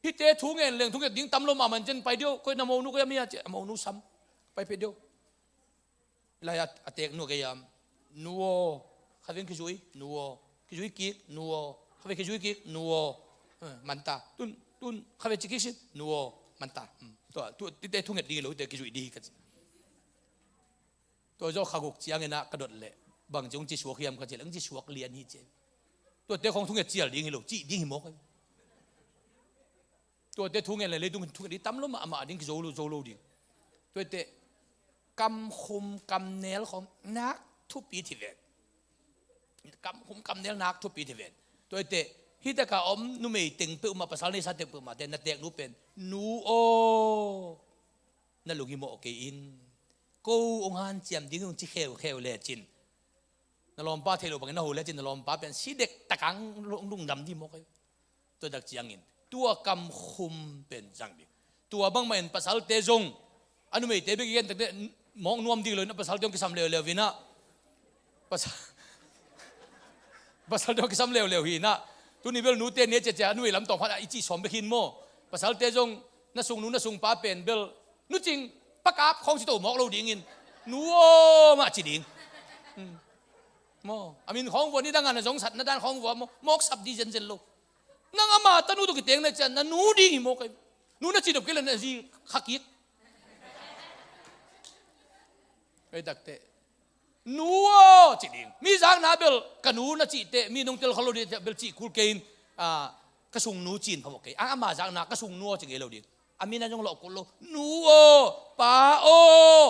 Hihte thu ngen leng, thu nget ding tam lo mahmah in, "Pai dih o, koi na monu koi a mi a?" ci a, "A monu sam, pai peh dih o." Lai-ah a teeknu a gei-ah, "Nu aw, khaveng kizui, nu aw, kizui kik, nu aw, khaveng kizui kik, nu aw, eh, manta, tun, tun, khaveng ci kik sin, nu aw, manta." Hmm. Tua, tu, hihte thu nget ding hi lo, hihte kizui ding hi ka ci. Tua zawh kha guk ciangin ah ka dot leh, "Bang ci hong ci suak hiam?" ka cih leh, "Hong ci suak lian hi," ci. Tuate khawng thu nget cial ding hi lo, cih ding hi mawk. Tuate thu ngen leh leitung thu nget ding tam lo mahmah ding, kizo lo, zo lo ding. Tuate kamkhum kamnel khawng nak thupi thei ven. Kamkhum kamnel nak thupi thei ven. Tuate, hih takah om numei teng peuhmah, pasal neisa teng peuhmahte, na teeknu pen, "Nu aw, na lunghimawh kei in, ko hong hanciam ding hi ung," ci kheukheu lecin, na lawmpa theih loh bangin na ho lecin, na lawmpa pen si dektak hang lung, lungdam ding mawk hi. Tua tak ciangin tua kamkhum pen zang ding. Tua bangmah in pasalte zong, a numeite bek i gen takte mawk nuam ding lo in, a pasalte hong kisam leuleu in ah, pasal, pasalte hong kisam leuleu hi in ah, tuni bel nute ni a ciacia, a numei lam tawng phat ah i cih sawm bek hi in maw? Pasalte zong, na sungnu na sungpa pen bel, "Nu Cing, Pa Kap," khawng ci to mawk lo dingin, "Nu aw" mah ci ding. Hmm. Maw, a min khawng vua, nidang a na zongsatna dan khawng vua maw, mawk sap dih zenzen lo. Nang ama tanu tawh kiteng na cian, na nu ding hi mawk hi. Nu na ci nop kei leh na zi kha kik. Ei takte, "Nu aw" ci ding. Mi zakna bel, "Ka nu" na cih teh, mi nong tel kha lo ding teh bel cih kul kei in, ah, "Ka sungnu" ci in phamawh kei. Ah, ama zakna, "Ka sungnu aw" ci ngei lo ding. A min a zong lawh kul lo, "Nu aw, Pa aw"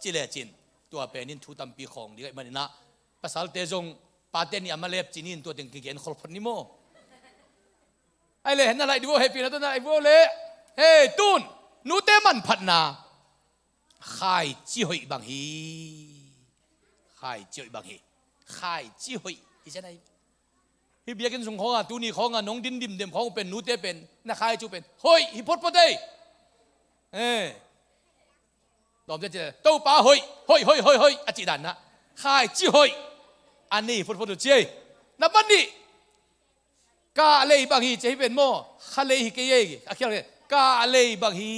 ci lecin, tua pen in thu tampi khawng ding ahih manin ah, pasalte zong, pate nih a malep ci ni in, tua teng kigen khol phot ni maw? Ai le, na laih dih vo, hehpihna tawh na laih vo le. Hei, tun, nute manphatna khaici hoih bang hi. Khaici hoih bang hi. Khaici hoih hi zen ahi. Hih biakinn sung khawngah, tuni khawngah nong din dimdem khawng uh pen, nute pen, na khaici uh pen hoih hi photphot ei. Eh. Lawmte ci leh, Topa hoih, hoih, hoih, hoih, hoih, a cih dan ah khaici hoih a nei photphot uh ci ei. Na pan nih, kahlei bang hi ci hi pen maw, khalei hi kei ei, a khial kei, kahlei bang hi.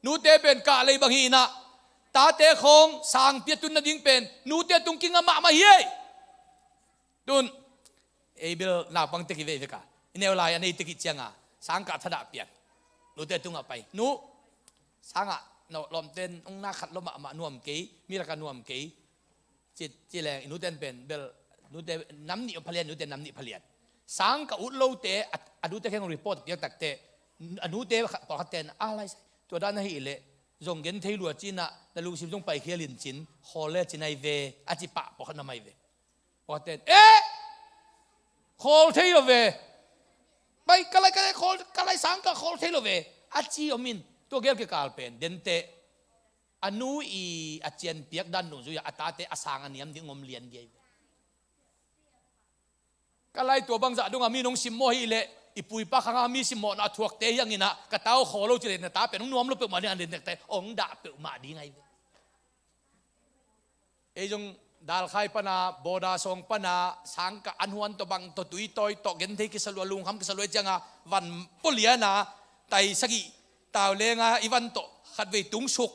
Nute pen kahlei bang hi in ah, tate khawng sangpi a tun nading pen nute tung kinga mahmah hi ei. Tun ei bel naupang tek hi vei vek a, i neu lai a nei tek hi ciang a, sangkah thadah piak, nute tungah pai, nu, sangah, no, lawmten hong na khat lua mahmah, nuam kei, mi lakah nuam kei, ci, ci leng, i nuten pen bel, nute nam nih a phalian, nute nam nih phalian. Sangkah ut lote a, a nute kheng report piak takteh, a nute khat, pawlkhat ten, a lai, tua dan ahih leh zong gen thei lua ci in ah, na lungsim zong paikhial in cin, khawl le cin ahi ve, a ci pah pawlkhat na mai ve. Pawlkhat ten, eh, khawl thei lo ve. Pai, ka lai, ka lai khawl, ka lai sangkah khawl thei lo ve, a ci om in, tua gel kikal pen denteh, a nu i a cian piak dan dungzui ah a tate a sang a niam ding om lian gei ve. Ka lai tua bangzah dongah mi nong simmawh hi leh, i pu i pa khangah mi simmawhna a thuakte hi hang in ah, ka ta aw khawl lo ci leh, na ta pen hong nuam lo peuhmah ding, a lian dekte hong dah peuhmah ding ahi ve. Ei zong Dalkhai pana, Bawda sawng pana, sangkah an huan tawh bang tawh, tui tawi tawh, genthei kisa lua, lungkham kisa lua, ciangah van pua lian a, tai sagih tau lenga i van tawh khatvei tung suk.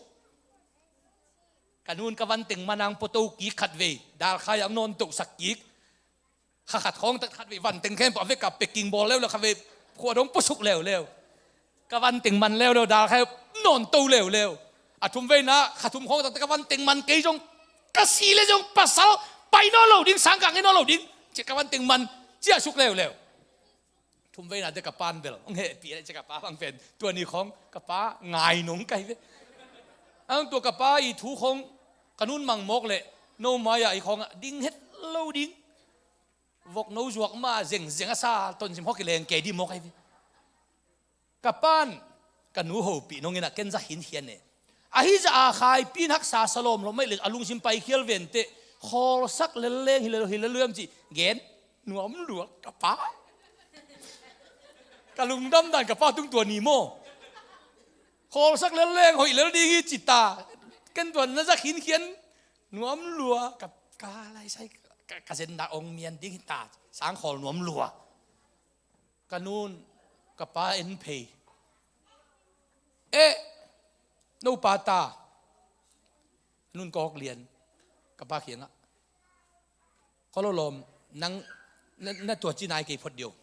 Ka nun ka van teng man ang pua to kik khatvei, Dalkhai ang nawn tosak kik. Kha khat khawng tak khatvei van teng khempeuh a vekah packing bawl leuleu, khatvei khua dong pua suk leuleu. Ka van teng man leuleu, Dalkhai nawn to leuleu. A thumveina kha thum khawng tak ka van teng man kei zong, ka si le zong pasal pai nawn lo ding, sangkah ngei nawn lo ding, ci ka van teng man ciah suk leuleu. Thumveina te ka pan bel hong hehpih le, ci ka pa bang pen tua ni khawng ka pa ngai nong kai ve. Ang tua ka pa i thu khawng ka nun mang mawk leh, no mai-ah i khawngah ding het lo ding. Vok no zuak mah zengzeng a sa, tonsim hawk i leng kei dih mawk ahi ve. Ka pan ka nu hopih nong in ah ken za khinkhian e. Ahi zah a Khaipi in haksa sa lawmlawm ahi leh a lungsim paikhial venteh, khawlsak lel leng hi lel, hi lel lua hiam cih gen nuam lua ka pa. Ka lungdam dan ka pa tung tua ni maw. Khawlsak lel leng hoih lel ding hi ci ta. Ken tua na za khinkhian nuam lua ka, ka lai sai ka, ka zen dah ong mian ding hi ta. Sang khawl nuam lua. Ka nun ka pa en phei. Eh, no pa ta. Nun ka hawk lian. Ka pa kiangah, ka lawlawm, nang na, na tua ci nai kei phot dih o.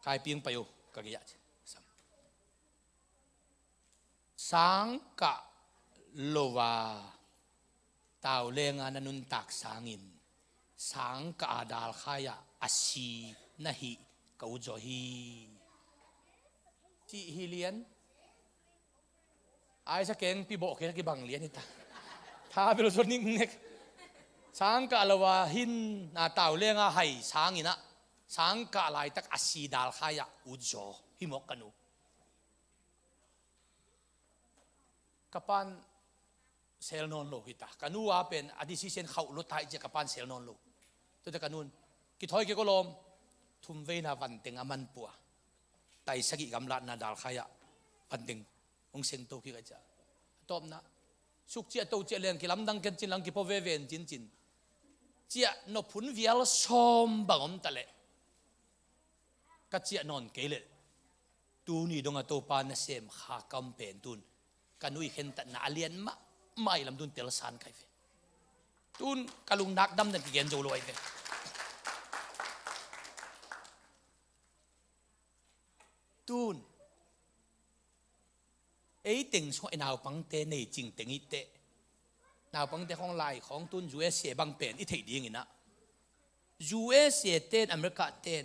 Khaipi ang pai o, ka gei ah ci. Sangkah lo a tau lenga na nuntak sangin, sangkah a Dalkhai ah a si na hih ka ut zaw hi. Cih hi lian. Aisa keng pi bawh kei kibang lian hi ta. Tha bel zaw niknek. Sangkah lo a hin a tau lenga hai sangin ah, sangkah laitak a si Dalkhai ah ut zaw hi mawk ka nu. Ka pan sel nawn lo hi ta. Ka nu a pen a decision khauh lua ta hi ci-a ka pan sel nawn lo. Tuate ka nun, kithawi kei ko lawm. Thumveina vanteng a man pua. Tai sagih gamlatna Dalkhai ah vanteng hong seng to kik a ci-a. A tawpna, suk ciah to ciah leng kilamdang ken cin lang kipua veve en cincin. Ciah nop hun vial sawm bang om ta leh, ka ciah nawn kei leh, tuni dong a Topa nasem kha ka om pen tun ka nu i khentatna a lian mahmah i lam tun telsan kai ve. Tun ka lungnak damdan kigen zo lo ai ve. Tun ei teng sungah i naupangte nei cing teng i teh, naupangte khawng lai khawng tun U S A bang pen i theih dingin ah, U S A ten, America ten,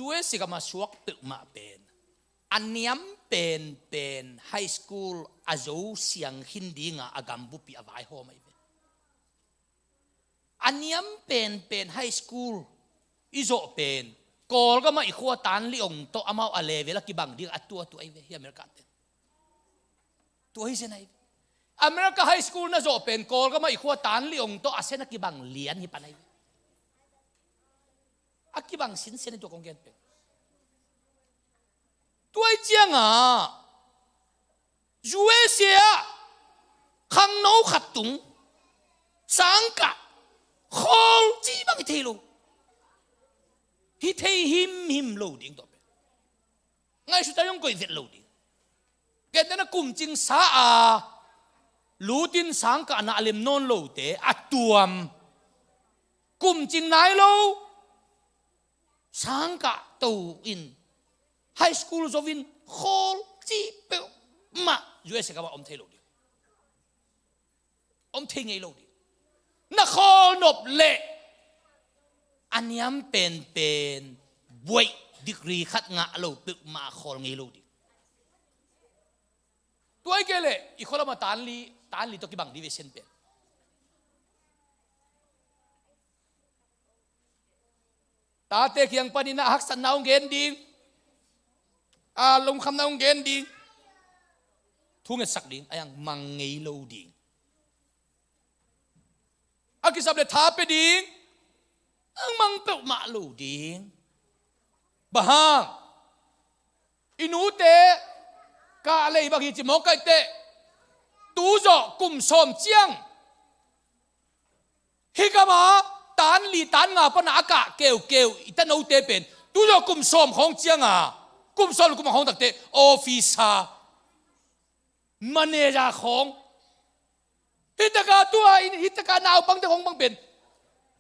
U S A gam a suak peuhmah pen a niam penpen high school a zo siang khin dinga a gambupi a vaihawm ahi ve. A niam penpen high school i zawh pen Kawlgam ah i khua Tan Lee Ong tawh amau a level a kibang ding a tuatu ahi ve hi America ten. Tua hi zen ahi ve. America high school na zawh pen Kawlgam ah i khua Tanli ong tawh a sen a kibang lian hi pan ahi. A kibang sinsen hi tua kong gen pen. Tua ahih ciangah U S A ah khangno khat tung sangkah khawl ci bang hi thei lo. Hi thei himhim lo ding tua pen. Ngaihsut a hong koih vet lo ding. Gentehna kumcing sa a lutin sangkah na a lem nawn lote a tuam. Kumcing nai lo sangkah to in high school zo in khawl ci peuhmah U S A gam ah om thei lo ding. Om thei ngei lo ding. Na khawl nop leh a niam penpen buaih degree khat ngah lo peuhmah a khawl ngei lo ding. Tua ahih kei leh i khualam ah Tanli, Tanli tawh kibang ding ve sen pen. Tate kiang panin a haksatna hong gen ding, a lungkhamna hong gen ding, thu ngetsak ding, a yang mang ngei lo ding. A kisap le tha pia ding, a mang peuhmah lo ding. Bang hang? I nute Kah Lei bang hi ci mawk ahih teh, tu zawh kum sawm ciang hih gam ah tan li tan nga pan a kah keukeu i tanote pen tu zawh kum sawm khawng ciang a, kum sawm kum a khawng takteh officer, manager khawng. Hih taka tua in, hih taka naupangte khawng bang pen,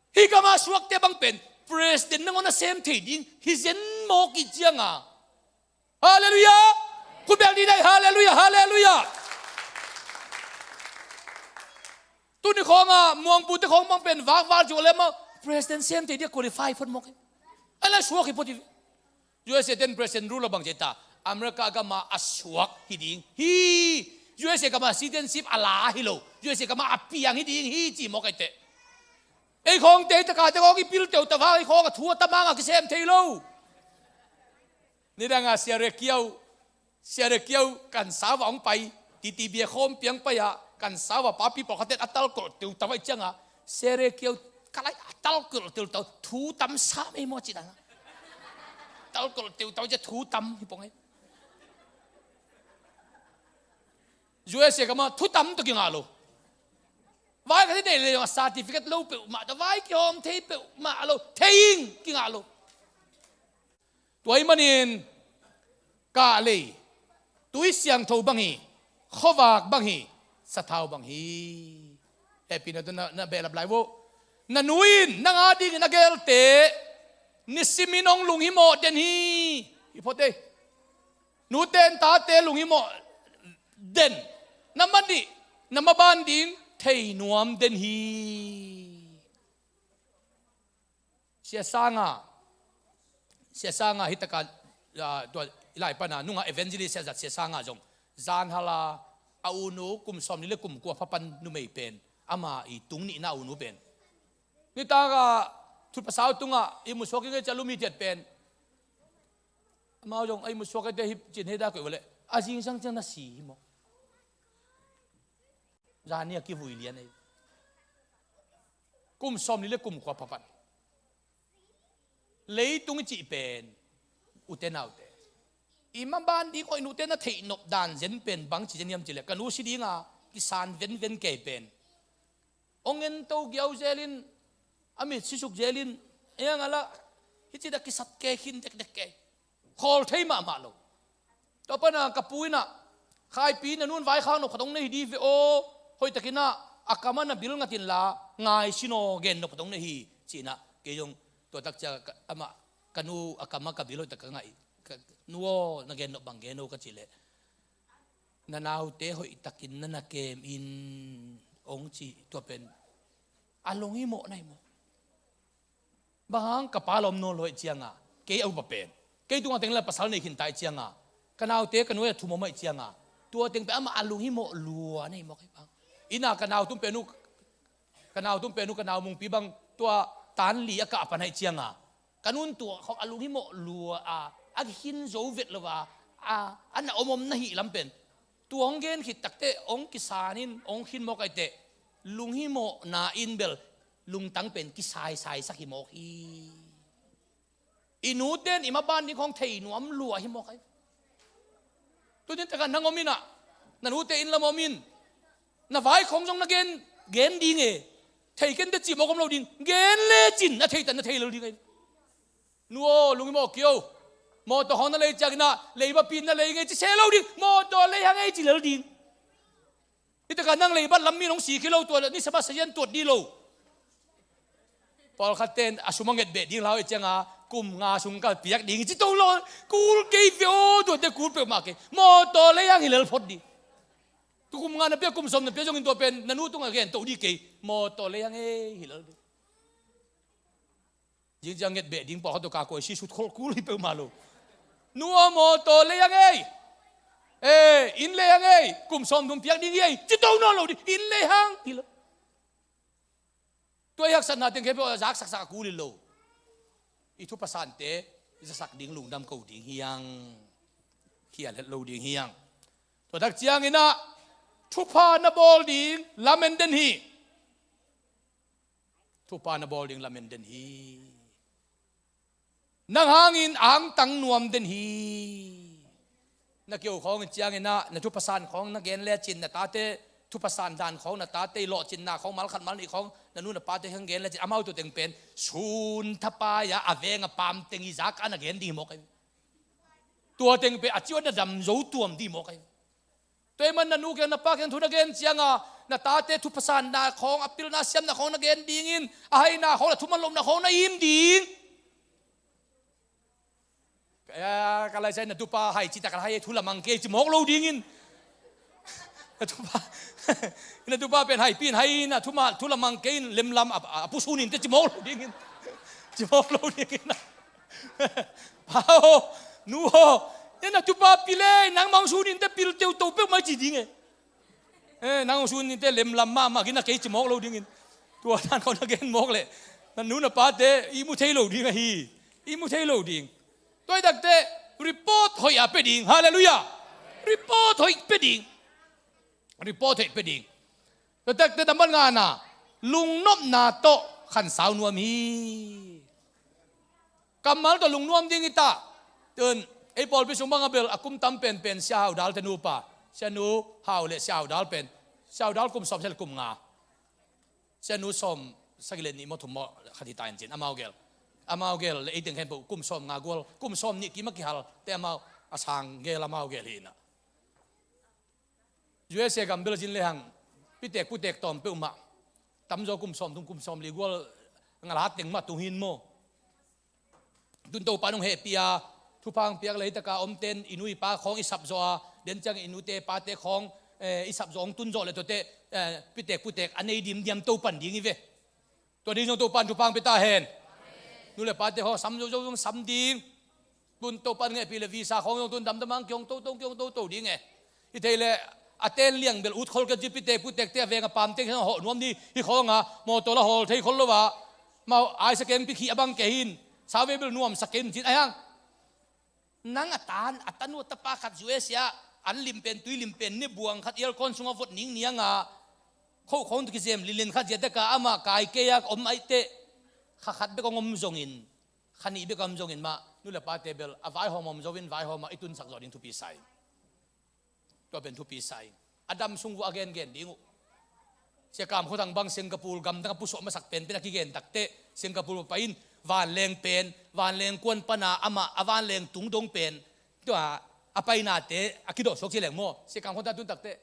hih gam a suakte bang pen president nangawn a sem thei ding hi zen mawk i ciang a. Halleluiah. Khut beng ni dai, halleluiah, halleluiah. Tuni khawng a muangpute khawng bang pen vakvak ciu lem a president sem thei ding a qualify phot mawk hi. A la suak hi phot hi. U S A ten president rule a bang ci ta, America gam a a suak hi ding hi. U S A gam a citizenship a la hi lo, U S A gam a a piang hi ding hi ci mawk ahih teh. Ei khawngte hih takate khawng i pil teu ta vang, ei khawng a thu a tam hang a kisem thei lo. Nidang a Sia Re Kiau, Sia Re Kiau kan sau a hong pai, T T B a khawm piang pai a, kan sau a papi pawlkhatte a talkolh teu ta vai ciang a, Sia Re Kiau ka lai a talkolh teu ta, thu tam sa mei maw ci dang a. Talkolh teu ta vai ciang thu tam hi pong ei. U S A gam a thu tam tawh kingah lo. Vai khat i neih leh zong a certificate lo peuhmah ta, vai kihawm thei peuhmah lo, thei ing kingah lo. Tua ahih manin Kah Lei tui siangtho bang hi, khuavak bang hi, sathau bang hi. Hehpihna tawh na, na behlap lai vo. Na nu in nang a dingin a gelte nisimin hong lunghimawh den hi. Hi phot ei. Nute in tate lunghimawh den, na manih, na maban ding thei nuam den hi. Sia Sanga, Sia Sanga hih taka, ah, tua i lai pan a nungah evangelist sia zat Sia Sanga zong zan hal a, a unu kum sawmnih le kum kua pha pan numei pen, ama i tung nihna a unu pen. Nitak a thutphasau tungah i musuak i ngei cia lum hi tiat pen. Amau zong ei musuak ei te hi cin hei da koih vua leh a zingsang ciang na si hi maw? Zan ni a kivui lian ei. Kum sawmnih le kum kua pha pan. Leitung i cih pen, ute naute, i maban ding hoih nute na theih nop dan zen pen bang ci zen hiam cih leh, ka nu si ding a kisan venven kei pen, hong en to giau zel in, a mit sisuk zel in, ei ang a la, hih ci da kisat kei khin dekdek kei. Khawl thei mahmah lo. Tua pan a ka pu in ah, Khaipi, na nu in vaikhak nop khat hong nei hi di ve aw, hoih takin ah a kam ah na bil ngat inla ngai sin aw, gen nop khat hong nei hi, ci in ah, kei zong tua tak ciang ka, amah, ka nu a kam ah ka bil hoih tak ka ngaih, ka, nu aw, na gen nop bang gen aw ka cih leh, na naute hoih takin na na kem in, hong ci. Tua pen a lunghimawh na hi maw? Bang hang? Ka pa lawm nawn lo ahih ciang a, kei a upa pen, kei tungah teng le pasal nei khin ta ahih ciang a, ka naute ka nuai a thum om ahih ciang a, tua teng pen amah a lunghimawh lua na hi maw? Kei bang, inn ah ka nau tum pen uh, ka nau tum pen uh, ka nau Mungpi bang tua tan li a kah pan ahih ciang a, ka nu in tua khawng a lunghimawh lua a, a kikhin zo vet lo a, a, a na om om na hih lam pen Tua hong gen khit takteh hong kisan in hong khin mawk aiteh, lunghimawhna in bel lungtang pen kisaisaisak hi mawk hi. I nute in i maban ding khawng thei nuam lua hi mawk ahi. Tuni takah nang om inah, na nute inn lam om in, na vai khawng zong na gen, gen ding e. Thei kenteh cih mawk om lo ding. Gen lecin a thei tan na thei lo ding ahi. Nu aw, lunghimawh kei o. Mawtaw khawng na lei cianginah, leiba pi in na lei ngei ci se lo ding. Mawtaw lei hang ei ci lel ding. Hi takah nang leibat lam mi in hong si kei lo, tua nisa masa in tuat dih lo. Pawlkhat ten a sum a nget beh ding lau i cianga, kum nga sung ka piak ding i ci to lo. Kul kei ve aw, tuate kul peuhmah kei. Mawtaw lei hang hi lel phot dih. Tu kum nga na pia, kum sawm na pia zongin tua pen na nu tungah gen to dih kei. Mawtaw lei hang ei hi lel dih. Zingciang nget beh ding pawlkhat tawh ka kuai si sut kholh kul hi peuhmah lo. Nu aw, mawtaw lei hang ei. Eh, inn lei hang ei. Kum sawm thum piak ding hi ei. Ci to nawn lo ding. Inn lei hang hi lo. Tua i haksatna teng khempeuh a zaksaksak a kul hi lo. I thupha sante i zasak ding lungdam ko ding hi hang. Khial het lo ding hi hang. Tua tak cianginah thupha na bawl ding lamen den hi. Thupha na bawl ding lamen den hi. Nang hangin angtang nuam den hi. Na keu khawng in cianginah, na thupha san khawng na gen lecin, na tate thupha san dan khawng, na tate i lawhcinna khawng, malkhat malnih khawng na nu na pate khawng gen lecin, amau tua teng pen sun thapai-a a veng a pam teng i zak a na gen ding hi mawk ahi. Tua teng pen a ciuat na dam zo tuam ding hi mawk ahi. Tua ahih man na nu kiang na pa kiang thu na gen cianga, na tate thupha sanna khawng, a pilna siamna khawng na gen dingin, a haina khawng, na thuman lohna khawng na im ding. Ka, ka laisai na tupa hai ci tak a hai thu lamang kei ci mawk lo dingin. Na tupa, na tupa pen haipi in hai na thuma, thu lamang kei in lemlam a, a pu sunin te ci mawk lo dingin. Ci mawk lo dingin. Pa aw, nu aw, e na tupa pil e, nang mang sunin te pil teuto peuh mai ci ding e. E, nang sunin te lemlam mahmah gina kei ci mawk lo dingin. Tua dan khawng na gen mawk leh na nu na pate i mu thei lo ding ahi. I mu thei lo ding. Tua hi takte report hoih a pia ding. Halleluiah. Report hoih pia ding. Report hoih pia ding. Tua takte nambat ngana, lungnopna tawh khansau nuam hi. Kammal tawh lungnuam ding hi ta. Tun ei pawlpi sung bang a bel a kum tam penpen Sia Hau Dal te nupa, Sia Nu Hau le Sia Hau Dal pen, Sia Hau Dal kum sawm, Sia le kum nga. Sia Nu sawm sagih le nih maw, thum maw, khat hi ta in cin amau gel. Amau gel le ei teng khempeuh kum sawm nga gual, kum sawm nih kim a kihal te amau a sang gel amau gel hi inah. U S A gam bel zin lehang pitek putek tawm peuhmah, tamzaw kum sawm thum kum sawm li gual ngalat teng mah tung hin maw. Tun Topa nong hehpih a, thupha hong piak le hi taka omten i nu i pa khawng i sapzawh a, den ciang i nute pate khawng, eh, i sapzawh hong tunzawh le tuate, eh, pitek putek a nei dimdiam Topan ding hi ve. Tua ding zong Topan thupha hong pia ta hen. Nu le pate khawng sam zozo zong sam ding. Tun Topan ngehpih le visa khawng zong tun damdam hang kihong toto, kihong toto ding e. Hi thei le a ten liang bel ut khol kei ci, pitek putekte a veng a pamte khawng hawh nuam ni hi khawng a, mawtaw la hawl thei khol lo a. Mau aisa keng pi khih a bang kei hin, sau vei bel nuamsa kei in cin ahi hang. Nang a tan, a tanu a tapa khat U S A ah an lim pen, tui lim pen, ni buang khat aircon sungah vot ningniang a, khoh khawng tawh kizem linlen khat zia taka amah kai kei a om aih teh, kha khat bek hong om zongin, kha nih bek a om zongin mah, nu le pate bel a vaihawm hawm zo in vaihawm a i tunsak zawh ding thupi sa ing. Tua pen thupi sa ing. A dam sung vua a gengen ding uh. Sia Kam Khua Thang bang Singapore gamdang a pusuah masak penpen a kigen takteh Singapore va pai in, vanleng pen, vanleng kuan pana amah a vanleng tung dong pen, tua a painate a kidawh suak ci leng maw, Sia Kam Khua Thang tun takteh.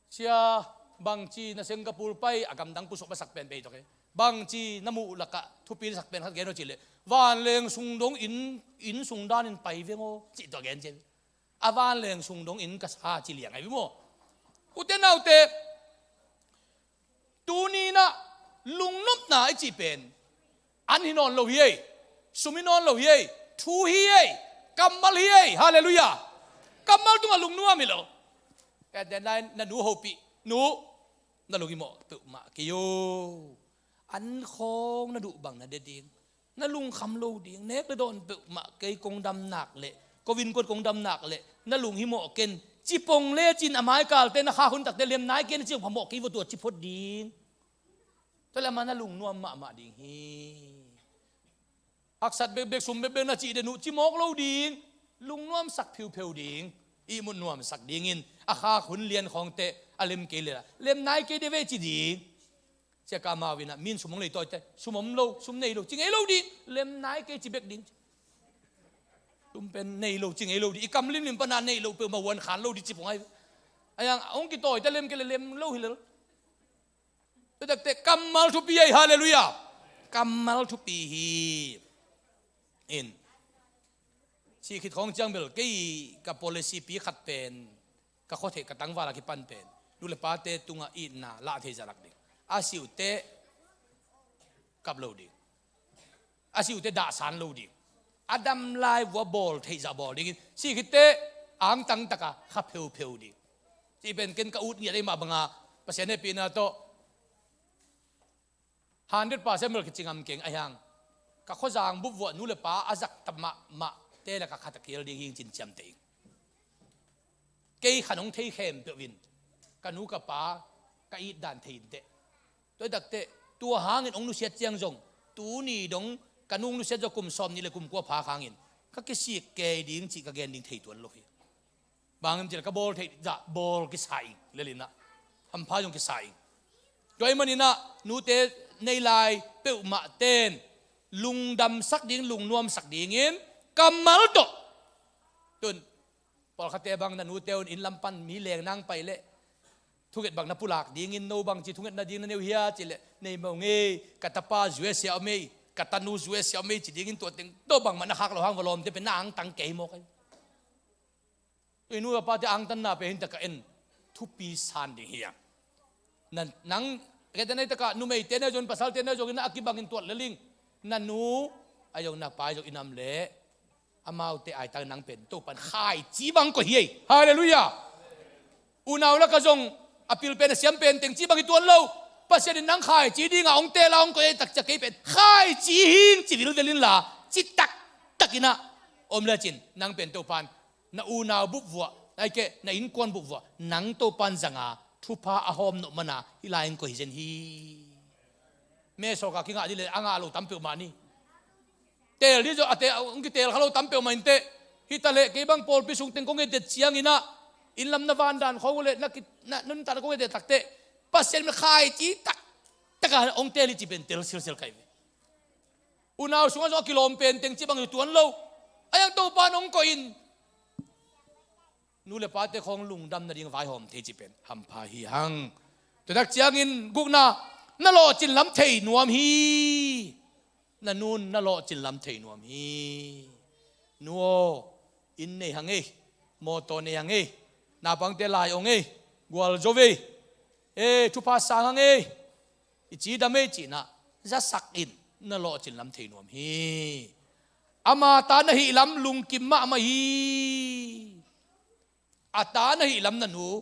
Sia, bangci na Singapore pai a gamdang pusuak masak pen bei tawk e. Bangci na muh lakah thupi na sak pen khat gen aw cih leh, vanleng sung dong inn, inn sung danin pai veng aw cih tua gen ci. A vanleng sung dong inn ka sa ci liang ahi maw. Ute naute, tuni inah lungnopna i cih pen an hi nawn lo hi ei, sum hi nawn lo hi ei, thu hi ei, kammal hi ei. Halleluiah. Kammal tungah lungnuam hi lo. Ken ten lai na nu hopih, nu, na lunghimawh peuhmah kei o. An khawng na duh bang na de ding. Na lungkham lo ding, nek le dawn peuhmah kei kong dam nak leh, ko innkuan kong dam nak leh na lunghimawh ken, Ci pong lecin a maikalte na khak hun takte lem nai kei na ci phamawh kei vua tua ci phot ding. Tua le amah na lungnuam mahmah ding hi. Haksat bekbek, sum bekbek na cih den uh ci mawk lo ding. Lungnuamsak pheupheu ding. Ihmut nuamsak dingin a khak hun lian khawngte a lem kei le la lem nai kei de ve ci ding. Sia ka mau inah min sum hong lei tawite sum om lo, sum nei lo ci ngei lo ding. Lem nai kei ci bek ding. Sum pen nei lo ci ngei lo ding. I kam limlim pana nei lo peuhmah huan khan lo ding ci pong ai. Ayang hong kitawite lem kei le lem lo hi lel. Tua takte kammal thupi ahi, halleluiah. Kammal thupi hi. In. Sih khit khawng ciang bel kei ka policy pi khat pen ka khuatheih ka tangval a kipan pen nu le pate tungah itna lah thei zalak ding. A siute kap lo ding. A siute dahsan lo ding. A dam lai vua bawl theih zah bawl dingin sih khitte angtang taka kha pheupheu ding. Sih pen ken ka ut ngiat ei mah banga Pasian hehpihna tawh hundred percent bel kici ngam keng ahi hang. Ka khuazang bupvuah nu le pa a zak ta mahmah te le ka khat a kial ding hing cin ciamteh ing. Kei khan hong thei khempeuh in ka nu ka pa ka it dan thei inteh. Tua i takteh tua hangin hong nusiat ciang zong tuni dong ka nu hong nusiat zong kum sawm nih le kum kua phak hangin ka kisik kei ding cih ka gen ding thei tuan lo hi. Bang hiam cih leh ka bawl theih zah bawl kisa ing, lel inah hampha zong kisa ing. Tua ahih maninah nute nei lai peuhmah ten lungdamsak ding, lungnuamsak dingin kammal tawh. Tun pawlkhatte bang na nute un inn lam pan mi leng nang pai leh thunget bang na pulak dingin no bang ci thunget nading na neu hia cih leh nei mawh ngei, ka tapa U S A om ei, ka tanu U S A om ei ci dingin tua teng tawh bangmah na khak lo hang va lawmte pen na angtang kei mawk ei. Tua i nu a pate angtanna pen hintaka en thupi san ding hi a. Na, nang kete nai taka numeite nai zongin pasalte nai zongin a kibangin tuat leling. Na nu a zong na pa a zong i nam leh amaute aitang nang pen Topan khaici bang koih hi ei. Halleluiah. Unau laka zong a pil pen a siam pen teng ci bang i tuan lo. Pasian in nang khaici dinga hong tela hong koih ei takcia kei pen khaici hing ci vilvel inla ci taktakinah om lecin nang pen Topan na unau bupvuah, aike na innkuan bupvuah nang Topan zanga thupha a hawm nop mana hih lai-in koih zen hi. Mesawka kingah dih le a ngah lo tam peuhmah ni. Teel dih zawh a te hong kiteel kha lo tam peuhmah inteh. Hita leh kei bang pawlpi sung teng kong edet cianginah inn lam na vandan khawng uh leh na ki, na nuntakna kong edet takteh Pasian in khaici taktaka hong teel hi ci pen tel silsel kai ve. Unau sungah zong a kilawm pen teng ci bang hi tuan lo. A yang Topan hong koih in nu le pate khawng lungdam nading vaihawm thei ci pen hampha hi hang. Tuatak ciangin gukna na lawhcin lam thei nuam hi. Na nun na lawhcin lam thei nuam hi. Nu aw, inn nei hang ei, mawtaw nei hang ei, naupangte lai ong ei, gualzo ei, e thupha sang hang ei. I cidam ei cinah zasak in na lawhcin lam thei nuam hi. Ama ta na hih lam lungkim mahmah hi. A ta na hih lam na nu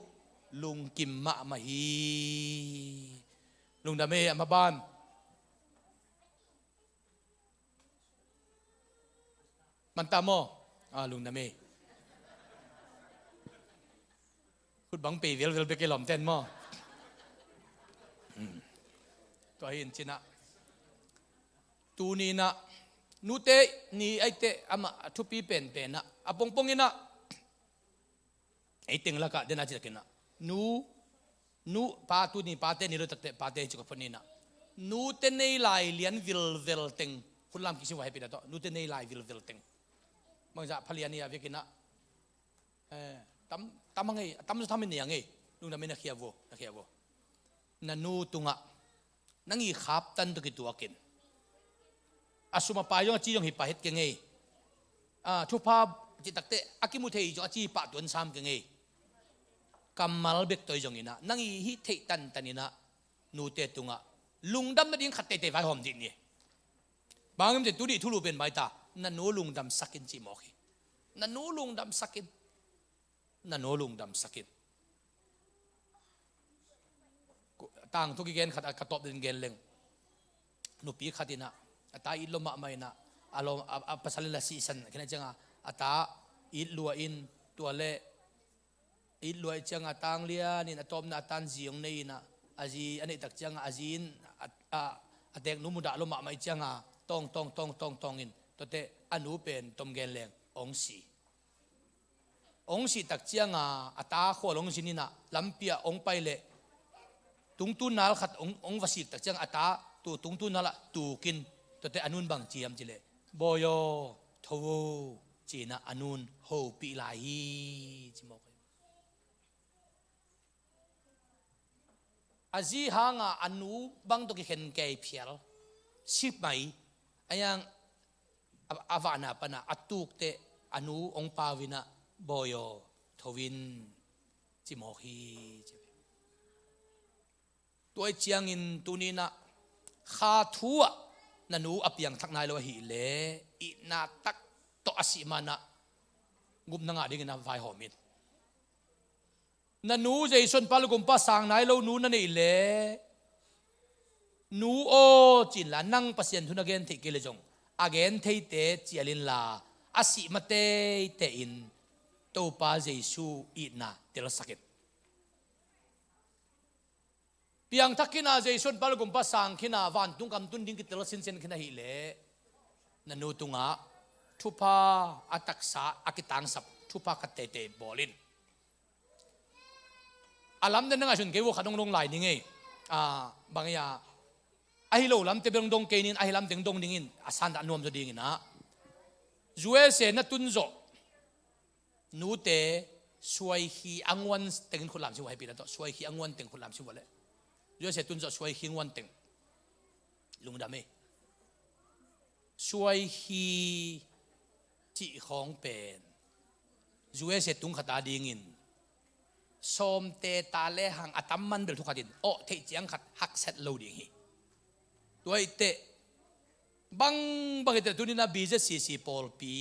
lungkim mahmah hi. Lungdam ei, a maban. Manta maw? A lungdam ei. Khut bang pei velvel bek ei lawmten maw? Tua hi in cinah tuninah nute ni aite amah a thupi penpenah a pongponginah ei teng lakah dena ci takinah nu, nu pa tuni pate ni lo takteh pate hi ci ka phot ninah nute nei lai lian vilvel teng khunlam kisim va hepinah tawh nute nei lai vilvel teng bangzah phalian hi a vekinah Eh, tam, tam a ngei, a tam zaw tam in nei a ngei. Lungdam in na khia vo, na khia vo. Na nu tungah nang i khaptan tawh kituakin a sum a pai zong a ci zong hi pah het keng ei. A thupha cih takteh a kimu thei zong a ci hi pah tuan sam keng ei. Kammal bek tawh i zonginah nang i hih theih tantaninah nute tungah lungdam nading khat teitei vaihawm dih ni. Bang himte tu dih thulu pen maita na nu lungdamsakin cih mawk hi. Na nu lungdamsakin. Na nu lungdamsakin. Tangthu kigen khat a ka tawp den gen leng. Nupi khat inah a ta it lo mahmah inah a, lo, a, a pasal in la sihsan khin a cianga a ta it lua in tua le It luai cianga tanglianin a tawpna a tan zi hong nei inah, a zi a neihtak cianga a zi in a, a, a teknu mudah lo mahmah ih cianga tawng tawng tawng tawng tawngin tuate a nu pen tomgen leng hong si. Hong sihtak cianga a ta khual hong zin inah lampi ah hong pai leh tungtun nal khat hong, hong va siktak cianga a ta tu tungtun nal ah tukin tuate a nun bang ci hiam cileh, "Bawi aw, tho uh," ci inah a nun hopih lai hi, ci mawk hi. A zi hanga a nu bang tawh kikhen kei phial, sip mai a yang a, a vahna pana a tukte a nu hong pau inah, "Bawi aw, tho in," ci mawk hi, ci. Tua ih ciangin tuni inah kha thu ah na nu a piangthak nai lo ahileh itna tak tawh a sih manah gupna ngah dingin a vaihawm in. Na nu Jesu honpa le gumpa sang nai lo nu na neih leh, "Nu aw," ci inla, nang Pasian thu na gen theih kei leh zong a gen theite cial inla, a sih ma teitei in Topa Jesu itna telsak in. Piangthak khin a, Jesu honpa le gumpa sang khin a, vantung kam tun ding kitel sinsen khin ahileh na nu tungah thupha, a taksa a kitangsap thupha khat teitei bawl in. A lamdang na ngaihsun kei uh khat dong dong lai ning ei. A, bang ei a, ahi lo lamte bel dong kei ning, ahi lamte dong dingin a sandah nuam zaw dingin ah, U S A na tun zawh nute suai khi a nguan tengin khut lam sim uh, hehpihna tawh suai khi a nguan teng khut lam sim uh leh, U S A tun zawh suai khi a nguan teng. Lungdam ei. Suai khi cih khawng pen U S A tung khat a dingin sawmte ta lehang a tam man bel thu khatin awh theih ciang khat hakset lo ding hi. Tua ih teh bang bang ih teh tuni inah B Z C C pawlpi,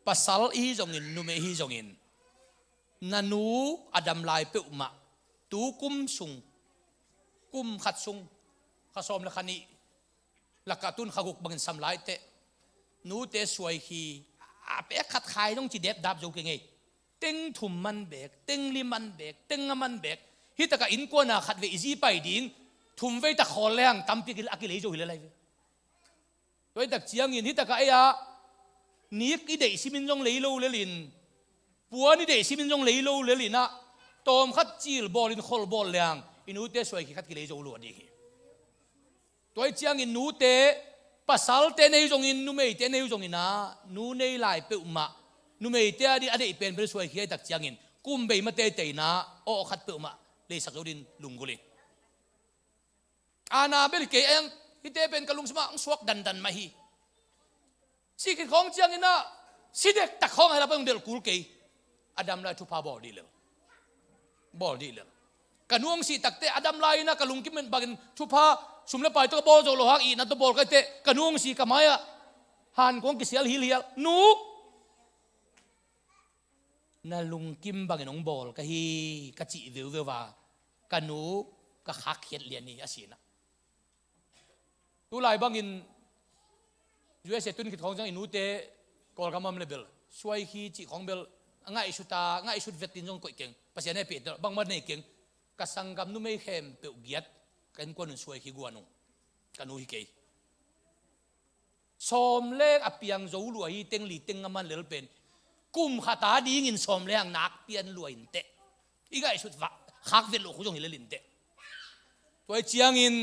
pasal ihi zongin, numei ihi zongin, na nu a dam lai peuhmah tu kum sung, kum khat sung, kha sawm le kha nih lakah tun kha guk bangin sam lai teh, nute suai khi a pek khat khai dong ci depdap zo kei ngei. Teng thum man beek, teng li man beek, teng nga man beek. Hitakah innkuana khat vei i zi pai ding thum vei tak khawl lehang tampi a kilei zo hi le lai ve. Tua ih tak ciangin hitakah ei ah nik i deih simin zong lei lo lelin, puan i deih simin zong lei lo lelin ah, tawm khat cil bawlin khol bawl lehang i nute suai khi khat kilei zo lua ding hi. Tua ih ciangin nute, pasalte nei zongin, numeite nei zongin ah, nu nei lai peuhmah numeite a dih a deih penpen suai khi a ih tak ciangin kum bei ma teitei inah awh khat peuhmah leisak zo dingin lunggulh in. Ana bel hi kei a, hihte pen ka lungsim ah hong suak dandan mah hi. Si khit khawng ciangin ah si dektak khawng a hi lapa hong delh kul kei. A dam lai thupha bawl dih lel. Bawl dih lel. Ka nu hong sih tak teh a dam lai inah ka lungkim bangin thupha sum le pai tawh ka bawl zo lo hang itna tawh bawl ka hih teh, ka nu hong si ka mai-ah hankuang kisial hilhial. Nu, na lungkim bangin hong bawl ka hi, ka cih veuveu a, ka nu ka khak khiat lian hi a si inah. Tulai bangin U S A tun khit khawng ciang i nute Kawlgam a om le bel suai khi cih khawng bel a ngaihsut a, ngaihsut vet in zong koih keng. Pasian hehpih teh bangmah nei keng. Ka sanggam numei khempeuh giat ka innkuan un suai khi guan ung. Ka nu hi kei. Sawm leng a piang zo lua hi, teng li teng nga man lel pen kum khat a dingin sawm leng nak pian lua inteh. I ngaihsut vah khak vet loh khu zong hi lel inteh. Tua ih ciangin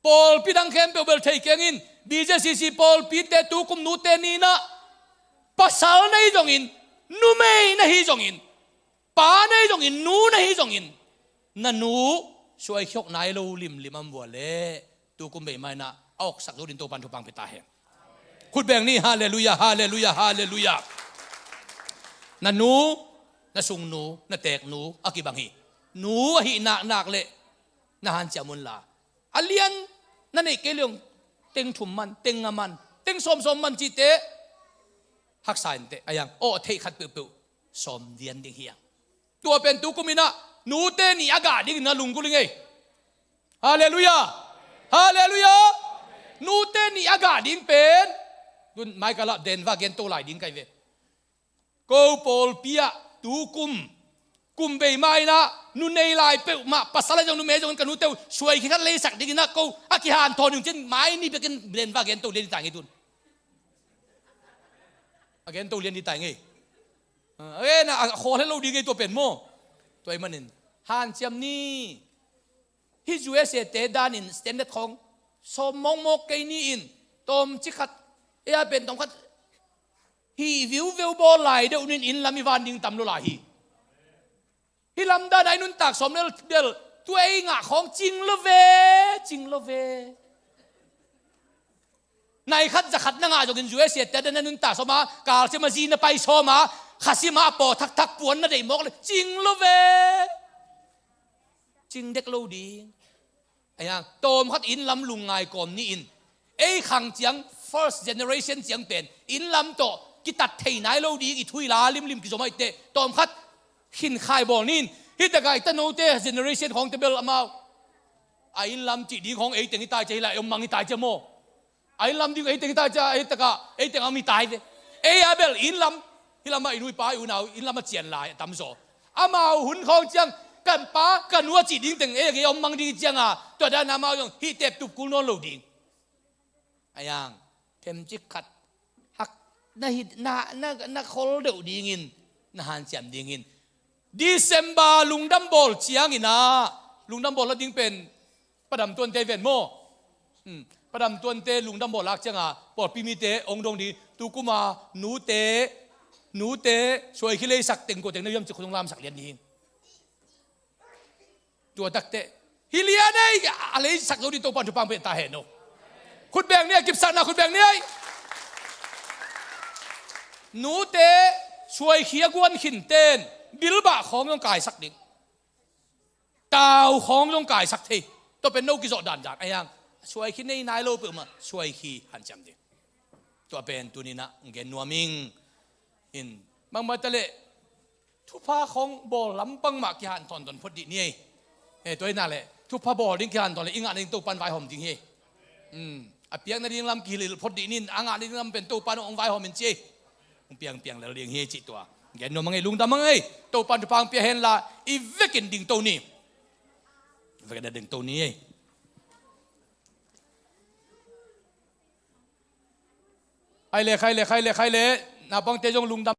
pawlpi dang khempeuh bel thei keng in, B Z C C pawlpite tu kum nute ni inah pasal na hi zongin, numei na hi zongin, pa na hi zongin, nu na hi zongin, na nu suai khiawk nai lo limlim a om vua leh tu kum bei ma inah a oksak zo dingin Topan thupha hong pia ta hen. Khut beng ni, halleluiah, halleluiah, halleluiah. Na nu, na sungnu, na teknu a kibang hi. Nu ahih naknak leh na hanciam unla, a lian na neih kei leh teng thum man, teng nga man, teng sawmsawm man cihte haksa inteh. A yang awh theih khat peuhpeuh sawm lian ding hi a. Tua pen tu kum inah nute nih a gah dingin a lunggulh ing ei. Halleluiah. Halleluiah. Nute nih a gah ding pen tun mai ka lah den va gen to lai ding kai ve. Ko pawlpi ah Tu kum, kum bei mah in ah, nu nei lai peuhmah, pasal ahi zong numei ahi zong in ka nute uh suai khia khat leisak dingin ah ko a kihanthawn ding cin mai ni bekin Denver a gento lian hi ta ngei tun. A gento lian hi ta ngei. A, a khawl het lo ding ngei tua pen maw? Tua ahih manin hanciam ni. Hih U S A te danin standard khawng sawm mawkmawk kei ni in, tawmcik khat, ei a pen tawm khat hih viuveu bawl lai deuh ni in, inn lam i van ding tam lo lai hi. Hih lam dan a i nuntak sawm lel bel tua ei ngah khawng cing lo ve, cing lo ve. Nai khat za khat na ngah zongin U S A te dan a nuntak sawm a, kalsim a zi na pai sawm a, khasim a paw thakthak puan na deih mawk le cing lo ve. Cing dek lo ding. Ahi hang tawm khat inn lam lungngai kawm ni in, ei khang ciang first generation ciang pen inn lam tawh kitat thei nai lo ding, i thu i la limlim kizom ahih teh tawm khat khinkhai bawl ni in. Hih takah i tanote generation khawngte bel amau a inn lam cih ding khawng ei teng hi tai cia, hi lai om mang hi tai cia maw? A inn lam ding ei teng hi tai cia, ei takah ei teng a om hi tai ve. Ei a bel inn lam, hih lamah i nu i pa i unau inn lam a cian lai a tamzaw. Amau hun khawng ciang kan pa kan nu a cih ding teng ei a ngei om mang ding hi cianga, tua dan amau zong hih teptup kul nawn lo ding. Ahi hang themcik khat hak na hih na, na, na khol deuh dingin, na hanciam dingin. December lungdam bawl ciangin ah, lungdam bawl la ding pen padam tuante ven maw? Hmm. Padam tuante lungdam bawl lak cianga pawlpi mite ong dong ding, tu kuma nute, nute suai khia leisak teng kua teng na hiam cih khut ong lamsak lian ding. Tua takteh hi lian ei, a leisak zo ding Topan thupha pia ta hen aw. Khut beng ni ei, kipsakna khut beng ni ei. Nute suai khia guan khin ten bilbah khawng zong kaisak ding. Tau khawng zong kaisak thei. Tua pen no kizawh dandan. Ahi hang suai khia nei nai lo peuhmah suai khia hanciam ding. Tua pen tuni-in ah gen nuam ing. In bangmah taleh thupha khawng bawl lampang mah kihanthawn tawntung phot dih ni ei. Eh, tua hi nak leh thupha bawl ding kihanthawn leh i ngah nading Topan vaihawm ding hi ei. Hmm. A piak nading lam kihilh phot dih ni in, a ngah nading lam pen Topan hong vaihawm in ci ei. Hong piangpiang lel ding hi ei cih tua gen nuam a ngei, lungdam a ngei. Topan thupha hong pia hen la i vekin dingto ni. I vekin dingto ni ei. Khai le, khai le, khai le, khai le. Naupangte zong lungdam.